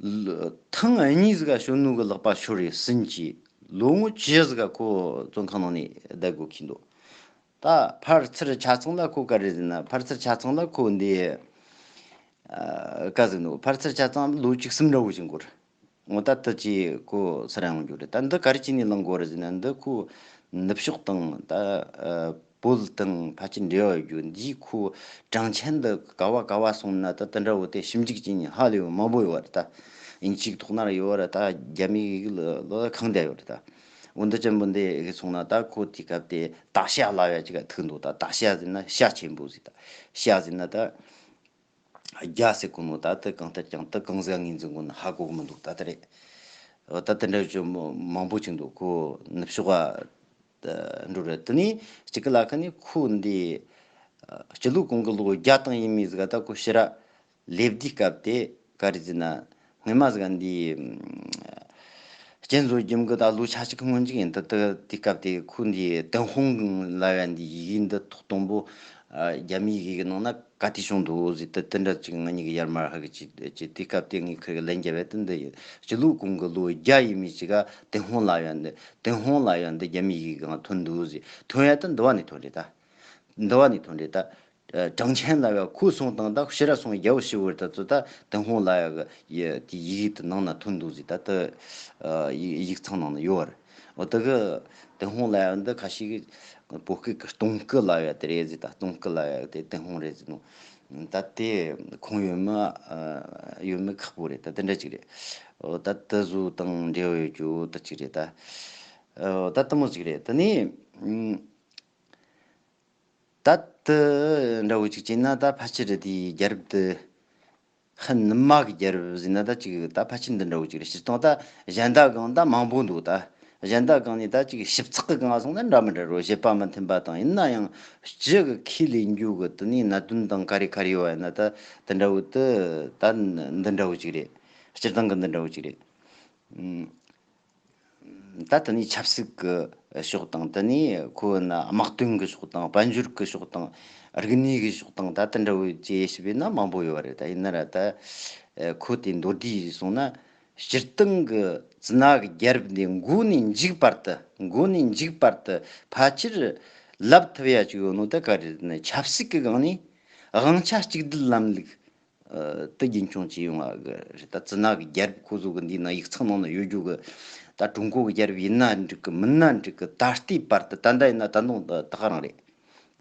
ལ་ཐེངས་གཉིས་ཟིག་ག་གཞོན་ནུ་གི་ལག་པ་ཤོར་རེ་ཟིན་གྱིས། ལོ་ངོ་བཅུ་ཟིག་ག་ཁོ་བཙོན་ཁང་ནང་ནས་བསྡད་དགོས་ཁྱི་འདུག་ད་ཕར་ཚུར་ཆ་ཚང་ལ་ཁོ་ག་རེ་ཟེར་ན། ཕར་ཚུར་ཆ་ཚང་ལ་ཁོ་འདི་ཨ་ག་ཟེར་འདུག་ཕར་ཚུར་ཆ་ཚང་ལོ་བཅུ་གསུམ་འདྲ་བོ་ཞིག་འགོར། འོ་ད་ལྟ་ཅི་ཁོ་སུ་ར་ཡོང་རྒྱུ་རེད། ད་འདི་ག་རེ་བྱས་ནས་ལངས་དགོས་རེད་ཟེར་ན། འདི་ཁོ་ནུབ་ཕྱོགས་དང་ད་ཨ་བོད་དང་ཕལ་ཆེར་འབྲེལ་བ་ཡོད་རྒྱུ་འདིས་ཁོ་གྲངས་ཆེན་འདི་ག་བ་ག་བ་སོང་ན་ད་དེ་འདྲ་བོ་དེ་ཞིབ་འཇུག་བྱས་ནས་ཧ་ལས་པ་མང་པོ་ཡོད་རེད། ད་དབྱིན་ཇིའི་ཐོག་ན་ཡོད་རེད། ད་རྒྱ་མིའི་ལ་ལ་ཁེངས་བསྡད་ཡོད་རེད། ད་འོ་འདི་ཅན་པོ་འདི་གི་སོང་ན་ད་ཁོ་དེ་སྐབས་དེ་ཏ་ཤ་ལབ་ཡ་ཅིག་ག་ཐུག་འདུག་ད་ཏ་ཤ་ཟེར་ན་ཤ་ཆེན་པོ་ཟིག་ད་ཤ་ཟེར་ན་ད། རྒྱ་ཟེར་གོ་ནོ་ད་དེ་གང་ལྟར་ཀྱང་དེ་གང་ཟིག་ངོས་འཛིན་དགོས་ན་ཧ་གོ་གི་མི་འདུག་ད་དེ་རེད། ད་དེ་འདྲ་ཅིག་མང་པོ་ཅིག་འདུག་ཁོ་ནུབ་ཕྱོགས་ཨ་འགྲོ་རེད། དེ་ནས་གཅིག་གི་ལ་ཁ་ནས་ཁོ་འདི་སྤྱི་ལོ་གོང་གི་ལོ་བརྒྱ་དང་ཡས་མས་ཟིག་ག་ད་ཁོ་ཕྱིར་ར་སླེབས་དུས་སྐབས་དེ་ག་རེ་ཟེར་ན། སྔོན་མ་ཟིག་ག་འདི་རྐྱེན་བཟོ་རྒྱུ་གི་ད་ལོ་ཆ་གཅིག་སྔོན་ཅིག་ཡིན། ད་དེ་དེ་སྐབས་དེ་ཁོ་འདི་ཏུན་ཧོང་ལབ་ཡ་འདི་ཡི་གེ་འདི་ཐོག་དང་པོ་ཨ་རྒྱ་མིའི་ཡི་གེ་གི་ནང་ན་ག་དུས་བྱུང་འདུག་ཟེར། དེ་དེ་འདྲ་ཅིག་ང་གཉིས་ཀྱིས་ཡར་མར་ཧ་གི་ཅིག་ཅིག་དེ་སྐབས་དེ་ངས་ཁིར་གི་ལན་རྒྱབ་ཡ་དེ་འདི་ཡིན། སྤྱི་ལོ་གོང་གི་ལོ་བརྒྱ་ཡས་མས་ཅིག་ག་ཏུན་ཧོང་ལབ་ཡ་འདི། ཏུན་ཧོང་ལབ་ཡ་འདི་རྒྱ་མིའི་ཡི་གེ་གང་ཐོན་འདུག་ཟེར། ཐོན་ཡ་དེ་འདི་བ་ནས་ཐོན་རེད་ད། འདི་བ་ནས་ཐོན་རེད་ད། ཨ་གྲངས་ཆེན་ལབ་ཡ་ཁོ་སོང་དང་ད་ཕྱིར་ར་སོང་རྒྱ་བོ་ཞི་བོར་ད་ཚོ་ད་ཏུན་ཧོང་ལབ་ཡ་གི་ཡི་དེ་ཡི་གེ་དེ་ནང་ན་ཐོན་འདུག་ཟེར། ད་དེ་ཨ་ཡིག་ཡིག་ཚང་ནང་ན་ཡོད་རེད། འོ་དེ་གི་ཏུན་ཧོང་ལབ་ཡ་འདི་ཁ་ཤས་ཀྱིས་བོད་སྐད་ཀྱི་སྟོང་སྐུ་ལབ་ཡ་དེ་རེད་ཟེར། ད་སྟོང་སྐུ་ལབ་ཡ་དེ་ཏུན་ཧོང་རེད་ཟེར་ནོ། ད་དེ་ཁུངས་ཡོད་མེད་ཨ་ཡོད་མེད་ཁག་པོ་རེད། ད་དེ་འདྲ་ཅིག་རེད། འོ་ད་དེ་བཟོ་དང་འབྲེལ་བ་ཡོད་རྒྱུ་དེ་ཅིག་རེད་ད། འོ་ད་དེ་མོ་ཅིག་རེད། དེ་ནས་ཨ། ད་དེ་འདྲ་བོ་ཅིག་བྱས་ན་ད་ཕལ་ཆེར་དེའི་རྒྱལ་རབས་དེ་ཧན་ནུ་མ་གི་རྒྱལ་རབས་ཟེར་ན་ད་ཅིག་ད་ཕལ་ཆེར་འདི་འདྲ་བོ་ཅིག་རེད། སྤྱིར་བཏང་ད་གཞན་དག་གང་ད་མང་པོ་འདུག་ད་གཞན་དག་གང་ནས་ད་ཅིག་ཞིབ་ཚགས་གི་གང་སོང་ན་འདྲ་མི་འདྲ་རོ། བཤད་པ་མི་མཐུན་པ་དང་། ཡིན་ན་ཡང་སྤྱི་གི་ཁས་ལེན་རྒྱུ་གི་དེ་ནས་གནད་དོན་དང་ག་རེ་ག་རེ་ཡོད་ན་ད་དེ་འདྲ་བོ་དེ་ད་འདི་འདྲ་བོ་ཅིག་རེད། སྤྱིར་བཏང་གི་འདི་འདྲ་བོ་ཅིག་རེད། ཨུམ། ད་དེ་ནས་ཆབ་སྲིད་ཀྱི་ཕྱོགས་དང་། དེ་ནས་ཁོ་ན་དམག་དོན་གྱི་ཕྱོགས་དང་། དཔལ་འབྱོར་གྱི་ཕྱོགས་དང་། རིག་གནས་ཀྱི་ཕྱོགས་དང་། ད་དེ་འདྲ་བོ་བཅས་ཞིབ་ཡིན་ན་མང་པོ་ཡོད་རེད། ད་ཡིན་ན་ར་ད་ཁོ་དེ་མདོར་བསྡུས་སོང་ན། སྤྱིར་བཏང་གི་ཙི་ན་གི་རྒྱལ་རབས་འདི་མགོ་ནས་མཇུག་བར་དུ། མགོ་ནས་མཇུག་བར་དུ་ཕལ་ཆེར་ལབ་ཐུབ་ཡ་ཅིག་ཡོད་ནོ་ད་ག་རེ་ཟེར་ན། ཆབ་སྲིད་ཀྱི་སྒང་ནས་དབང་ཆ་གཅིག་སྡུད་ལམ་ལུགས་དེ་རྒྱུན་འཁྱོངས་བྱས་ཡོང་བ་གི་རེད། ད་ཙི་ན་གི་རྒྱལ་རབས་ཁོ་ཚོ་གི་འདི་ན་ཡིག་ཚང་ནང་ན་ཡོད་རྒྱུ་གི། ད་ཀྲུང་གོ་གི་རྒྱལ་རབས་ཡིན་ན་འགྲིག་གི། མིན་ན་འགྲིག་གི། ད་ལྟའི་བར་དུ། ད་ལྟ་ཡིན་ན་ད་དུང་ད་ད་ག་རང་རེད།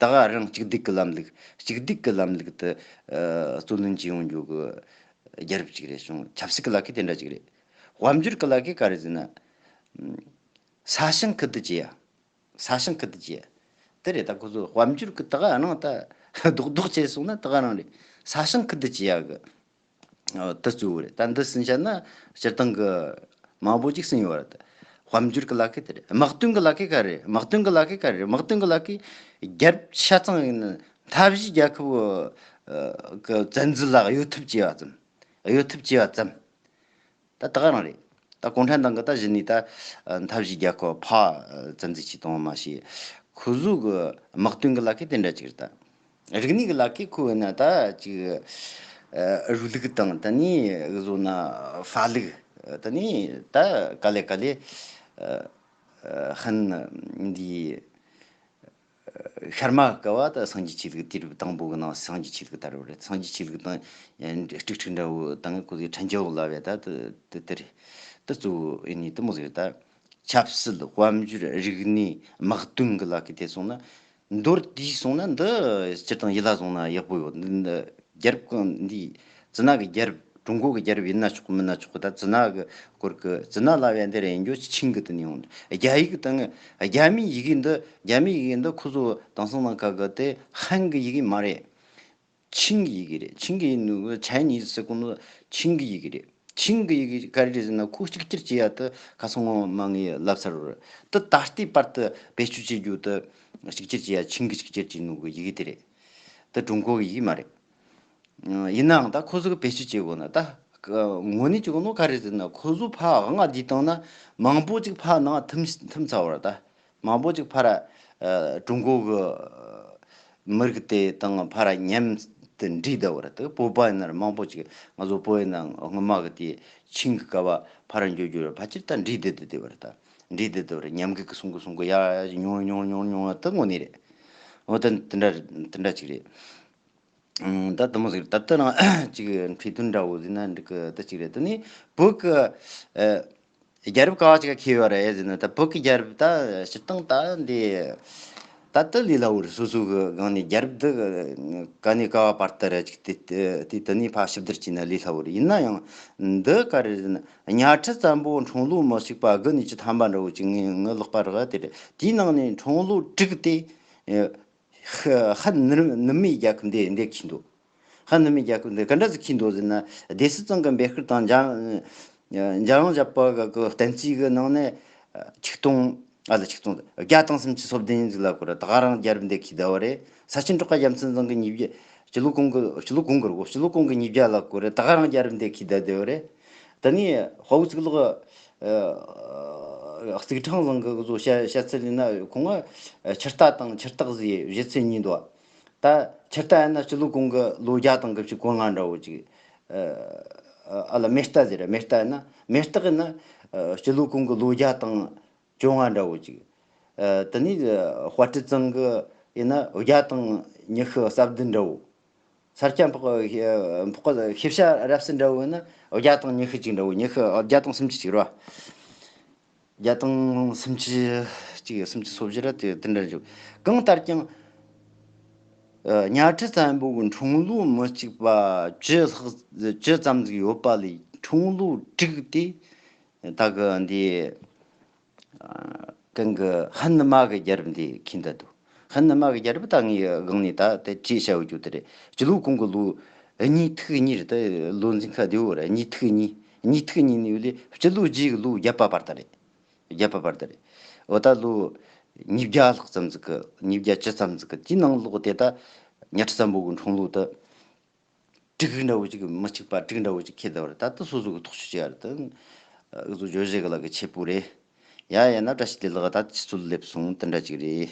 ད་ག་རང་གཅིག་སྡུད་ཀྱི་ལམ་ལུགས། གཅིག་སྡུད་ཀྱི་ལམ་ལུགས་དེ་ཨ་རྩོད་ལེན་བྱེད་ཡོང་རྒྱུ་གི་རྒྱལ་རབས་ཅིག་རེད། བྱུང་ཆབ་སྲིད་ཀྱི་ལ་ཁའི་དེ་འདྲ་ཅིག་རེད། དཔལ་འབྱོར་གྱི་ལ་ཁའི་ག་རེ་ཟེར་ན། ས་ཞིང་ཁུ་བསྡུ་བྱེད་ཡ། ས་ཞིང་ཁུ་བསྡུ་བྱེད་ཡ། དེ་རེད། ད་ཁོ་ཚོ་དཔལ་འབྱོར་གྱི་ད་ག་ནང་ད་རྡོག་རྡོག་བྱས་སོང་ན་ད་ག་རང་རེད། ས་ཞིང་ཁུ་བསྡུ་བྱེད་ཡ་གི་ཨ་དེ་གཙོ་བོ་རེད། ད་འདི་ཟིན་བྱས་ན་སྤྱིར་བཏང་གི་མང་པོ་ཅིག་ཟིན་ཡོད་རེད། དཔལ་འབྱོར་གྱི་ལ་ཁའི་དེ་རེད། དམག་དོན་གྱི་ལ་ཁའི་ག་རེད། དམག་དོན་གྱི་ལ་ཁའི་ག་རེད། དམག་དོན་གྱི་ལ་ཁའི་རྒྱལ་ཤ་ཚང་ཡིན་ན་མཐའ་བཞི་རྒྱལ་ཁབ་ཨ་གི་བཙན་འཛུལ་ལ་གཡོལ་ཐབས་བྱས་པ་ཙམ། གཡོལ་ཐབས་བྱས་པ་ཙམ། ད་ད་ག་རང་རེད། ད་གུང་ཁྲན་ཏང་གི་ད་གཞི་ནས་ད་ཨ་མཐའ་བཞི་རྒྱལ་ཁབ་ཕར་ཨ་བཙན་འཛུལ་བྱས་བཏང་བ་མ་ཤེས། ཁོ་ཚོ་གི་དམག་དོན་གི་ལ་ཁའི་དེ་འདྲ་ཅིག་རེད། ད་རིག་གནས་གི་ལ་ཁའི་ཁོ་བོ་ན་ད་ཅིག་ཨ་རུ་ལུགས་དང་ད་ནི་འུ་ཚོ་ན་ཧྥ་ལུགས། ད་ནི་ད་ག་ལེ་ག་ལེ་ཨ་ཨ་ཧན་འདི། ཤར་མ་ཀ་བ་ད་སངས་རྒྱས་ཆོས་ལུགས་དུས་རབས་དང་པོ་གི་ནང་སངས་རྒྱས་ཆོས་ལུགས་ལྟར་བ་རེད། སངས་རྒྱས་ཆོས་ལུགས་དང་ཡང་སྤྲུག་སྤྲུག་འདྲ་བོ་དང་ཁོ་ཚོའི་ཁྲན་ཅའོ་ལབ་ཡ་ད་དེ་དེ་དེ་རེད། དེ་གཙོ་བོ་ཡིན་ནི་དེ་མོ་ཟིག་རེད། ད་ཆབ་སྲིད། དཔལ་འབྱོར། རིག་གནས། དམག་དོན་གི་ལ་ཁའི་དེ་སོང་ན། མདོར་བསྡུས་སོང་ན་འདི་སྤྱིར་བཏང་ཡིད་ལ་བཟུང་ན་ཡག་པོ་ཡོད། འདི་འདི་རྒྱལ་རབས་གང་འདི། ཙི་ན་གི་རྒྱལ་རབས། ཀྲུང་གོ་གི་རྒྱལ་རབས་ཡིན་ན་ཆོག་གི་མིན་ན་ཆོག་གི། ད་ཙི་ན་གི་སྐོར་གི་ཙི་ན་ལབ་ཡ་འདི་རེད། ཡིན་རྒྱུ་ཆིང་གི་དེ་ནས་ཡོང་། རྒྱ་ཡིག་དང་རྒྱ་མིའི་ཡི་གེ་འདི། རྒྱ་མིའི་ཡི་གེ་འདི་ཁོ་ཚོ་དེང་སང་ནང་ཁ་གི་དེ་ཧན་གི་ཡི་གེ་མ་རེད། ཆིང་གི་ཡི་གེ་རེད། ཆིང་གི་ཡིན་ནོ། ཆའི་ནིས་ཟེར་གོ་ནོ་ཆིང་གི་ཡི་གེ་རེད། ཆིང་གི་ཡི་གེ་ག་རེ་རེད་ཟེར་ན། ཁོ་གཅིག་གྱུར་བྱེད་ཡ་དེ་ཁ་སང་ངོ་མ་ངས་ལབ་ཚར་བ་རེད། དེ་ད་ལྟའི་བར་དུ་བེད་སྤྱོད་བྱེད་རྒྱུ་དེ་གཅིག་གྱུར་བྱེད་ཡ་ཆིང་གི་གཅིག་གྱུར་བྱེད་ནོ་གི་ཡི་གེ་དེ་རེད། དེ་ཀྲུང་གོ་གི་ཡི་གེ་མ་རེད། ཡིན་ནའང་ད་ཁོ་ཚོ་གི་བེད་སྤྱོད་བྱེད་དགོས་ན་ད་དངོས་གནས་བྱེད་དགོས་ནོ་ག་རེ་ཟེར་ན། ཁོ་ཚོ་ཕར་དབང་བསྡུས་བཏང་ན་མང་པོ་ཅིག་ཕར་ནང་ཐིམ་ཐིམ་ཚར་བ་རེད། ད་མང་པོ་ཅིག་ཕར་ཨ་ཀྲུང་གོ་གི་མི་རིགས་དེ་དང་ཕར་མཉམ་དུ་འདྲེས་བསྡད་པ་རེད། ད་བོད་པ་ཡིན་ན་མང་པོ་ཅིག། ང་ཚོ་བོད་ཡིན་ན་སྔོན་མ་གི་དེ་ཆིང་གི་ཀ་བ་ཕར་འགྱོ་རྒྱུ་རེད། ཕལ་ཆེར་ད་འདྲེས་བསྡད་བསྡད་བསྡད་པ་རེད། ད་འདྲེས་བསྡད་བསྡད་པ་རེད། མཉམ་འགུལ་གི་སོང་གི་སོང་གི་ཡ་ཡ་ཉུང་ཉུང་ཉུང་ཉུང་ད་དངོས་གནས་རེད། འོ་ད་དེ་འདྲ་དེ་འདྲ་ཅིག་རེད། ཨང་། ད་དེ་མོ་ཟིག་ད་ལྟ་རང་ཅིག་འཕྲོས་དོན་འདྲ་བོ་ཟིག་ན་འགྲིག་གི། ད་ཅིག་རེད། དེ་ནས་བོད་ཀྱི་ཨ་རྒྱལ་རབས་ག་བ་ཅིག་ག་ཁེལ་ཡོད་རེད་ཟེར་ན། ད་བོད་ཀྱི་རྒྱལ་རབས་ད་སྤྱིར་བཏང་ད་འདི་ད་ལྟ་ལས་སླ་བོ་རེད། སོ་སོ་གི་སྒང་ནས་རྒྱལ་རབས་འདི་ག་ནས་ག་བ་བར་དུ་རེད། ཅིག་དེ་དེ་དེ་ནས་ཕར་ཞིབ་བསྡུར་བྱས་ན་ལས་སླ་བོ་རེད། ཡིན་ན་ཡང་འདི་ག་རེ་ཟེར་ན། གཉའ་ཁྲི་བཙན་པོ་འཁྲུངས་ལོ་མི་གཅིག་པ་དགུ་ནས་བཅུ་ཐམ་པ་འདྲ་བོ་ཅིག་ངས་ངའི་ལག་པ་རག་དེ་རེད། དེའི་ནང་ནས་འཁྲུངས་ལོ་དྲུག་དེ། ཧ་ཧ་ནུ་ནུབ་མའི་རྒྱལ་ཁབ་འདི་འདི་ཁེལ་འདུག། ཧ་ནུབ་མའི་རྒྱལ་ཁབ་འདི་ག་འདྲ་ཟིག་ཁེལ་འདུག་ཟེར་ན། སྡེ་སྲིད་ཚང་གི་འབོད་སྐུལ་དང་འཇམ་འཇམ་དབྱངས་བཞད་པ་གི་བསྟན་རྩིས་གི་ནང་ནས་ཆིག་སྟོང་ཨ་ལ་ཆིག་སྟོང་བརྒྱ་དང་སུམ་ཅུ་སོ་བདུན་ཟིག་ལ་སྐོར་ད་ག་རང་རྒྱལ་རབས་འདི་ཁེལ་བསྡད་པ་རེད། ས་ཆེན་གྲགས་པ་རྒྱལ་མཚན་ཚང་གི་ཉིས་བརྒྱ། སྤྱི་ལོ་གོང་གི་སྤྱི་ལོ་གོང་གི་རེད་གོ། སྤྱི་ལོ་གོང་གི་ཉིས་བརྒྱ་ལ་སྐོར་ད་ག་རང་རྒྱལ་རབས་འདི་ཁེལ་བསྡད་བསྡད་པ་རེད། ད་ནི་དཔའ་བོ་གཙུག་ལག་ཨ་གཙུག་ཕྲེང་ཚང་གི་བཟོ་བཤད་བཤད་ཚུལ་ཡིན་ན། ཁོང་ང་ཆུ་རྟ་དང་ཆུ་སྟག་ཟེར་བཞེད་ཚུལ་གཉིས་འདུག། ད་ཆུ་རྟ་ཡིན་ན་སྤྱི་ལོ་གོང་གི་ལོ་བརྒྱ་དང་དགུ་བཅུ་གོ་ལྔ་འདྲ་བོ་ཅིག། ཨ་ལ་མེ་རྟ་ཟེར། མེ་རྟ་ཡིན་ན། མེ་སྟག་ཡིན་ན་ཨ་སྤྱི་ལོ་གོང་གི་ལོ་བརྒྱ་དང་བཅོ་ལྔ་འདྲ་བོ་ཅིག། ཨ་དེ་ནས་ཨ་དཔའ་ཁྲི་ཚང་གི་ཡིན་ན་བརྒྱ་དང་ཉི་ཤུ་རྩ་བདུན་འདྲ་བོ། ས་སྐྱ་འཕགས་འཕགས་ཤེས་བྱ་རབ་གསལ་འདྲ་བོ་ཡིན་ན་བརྒྱ་དང་ཉི་ཤུ་གཅིག་འདྲ་བོ། ཉི་ཤུ་བརྒྱ་དང་སུམ་ཅུ་གཅིག་རེད་བ། བརྒྱ་དང་སུམ་ཅུ་གཅིག། སུམ་ཅུ་སོ་བཞི་ར་དེ་དེ་འདྲ་འཇུག། གང་ལྟར་ཀྱང་ཨ་གཉའ་ཁྲི་བཙན་པོ་གི་འཁྲུངས་ལོ་མི་གཅིག་པ་བཅུ་ལྷག་བཅུ་ཙམ་ཟིག་ཡོད་པ་ལས་འཁྲུངས་ལོ་དྲུག་དེ་ད་གི་འདི། ཨ་གང་གི་ཧན་ནུ་མ་གི་རྒྱལ་རབས་འདི་ཁེལ་འདུག། ཧན་ནུ་མ་གི་རྒྱལ་རབས་ད་ངའི་སྒང་ནས་ད་དེ་ཅི་བྱ་བའི་རྒྱུ་དེ་རེད། སྤྱི་ལོ་གོང་གི་ལོ་གཉིས་ཐིག་གཉིས་རེད། ད་ལོ་འཛིན་ཁ་བདེ་བོ་རེད། གཉིས་ཐིག་གཉིས། གཉིས་ཐིག་གཉིས་ནས་ཡོད་ལས་སྤྱི་ལོ་རྗེས་གི་ལོ་བརྒྱད་པ་བར་དུ་རེད། བརྒྱད་པ་བར་དུ་རེད། འོ་ད་ལོ་ཉིས་བརྒྱ་ལྷག་ཙམ་ཟིག་གི། ཉིས་བརྒྱ་བཅུ་ཙམ་ཟིག་གི་དེའི་ནང་ལོགས་དེ་ད་གཉའ་ཁྲི་བཙན་པོ་གི་འཁྲུངས་ལོ་ད། དྲུག་འདྲ་བོ་ཅིག། མི་གཅིག་པ་དྲུག་འདྲ་བོ་ཅིག་ཁེལ་བསྡད་པ་རེད། ད་ལྟ་སོ་སོ་གི་ཐག་གཅོད་བྱེད་ཡ་རེད། ད་འུ་ཚོ་བརྗོད་བྱེད་གི་ལ་གི་ཆེ་པོ་རེད། ཡ་ཡ་ན་བཀྲ་ཤིས་བདེ་ལེགས། ད་ཆུ་ཚོད་སླེབས་སོང་། དེ་འདྲ་ཅིག་རེད།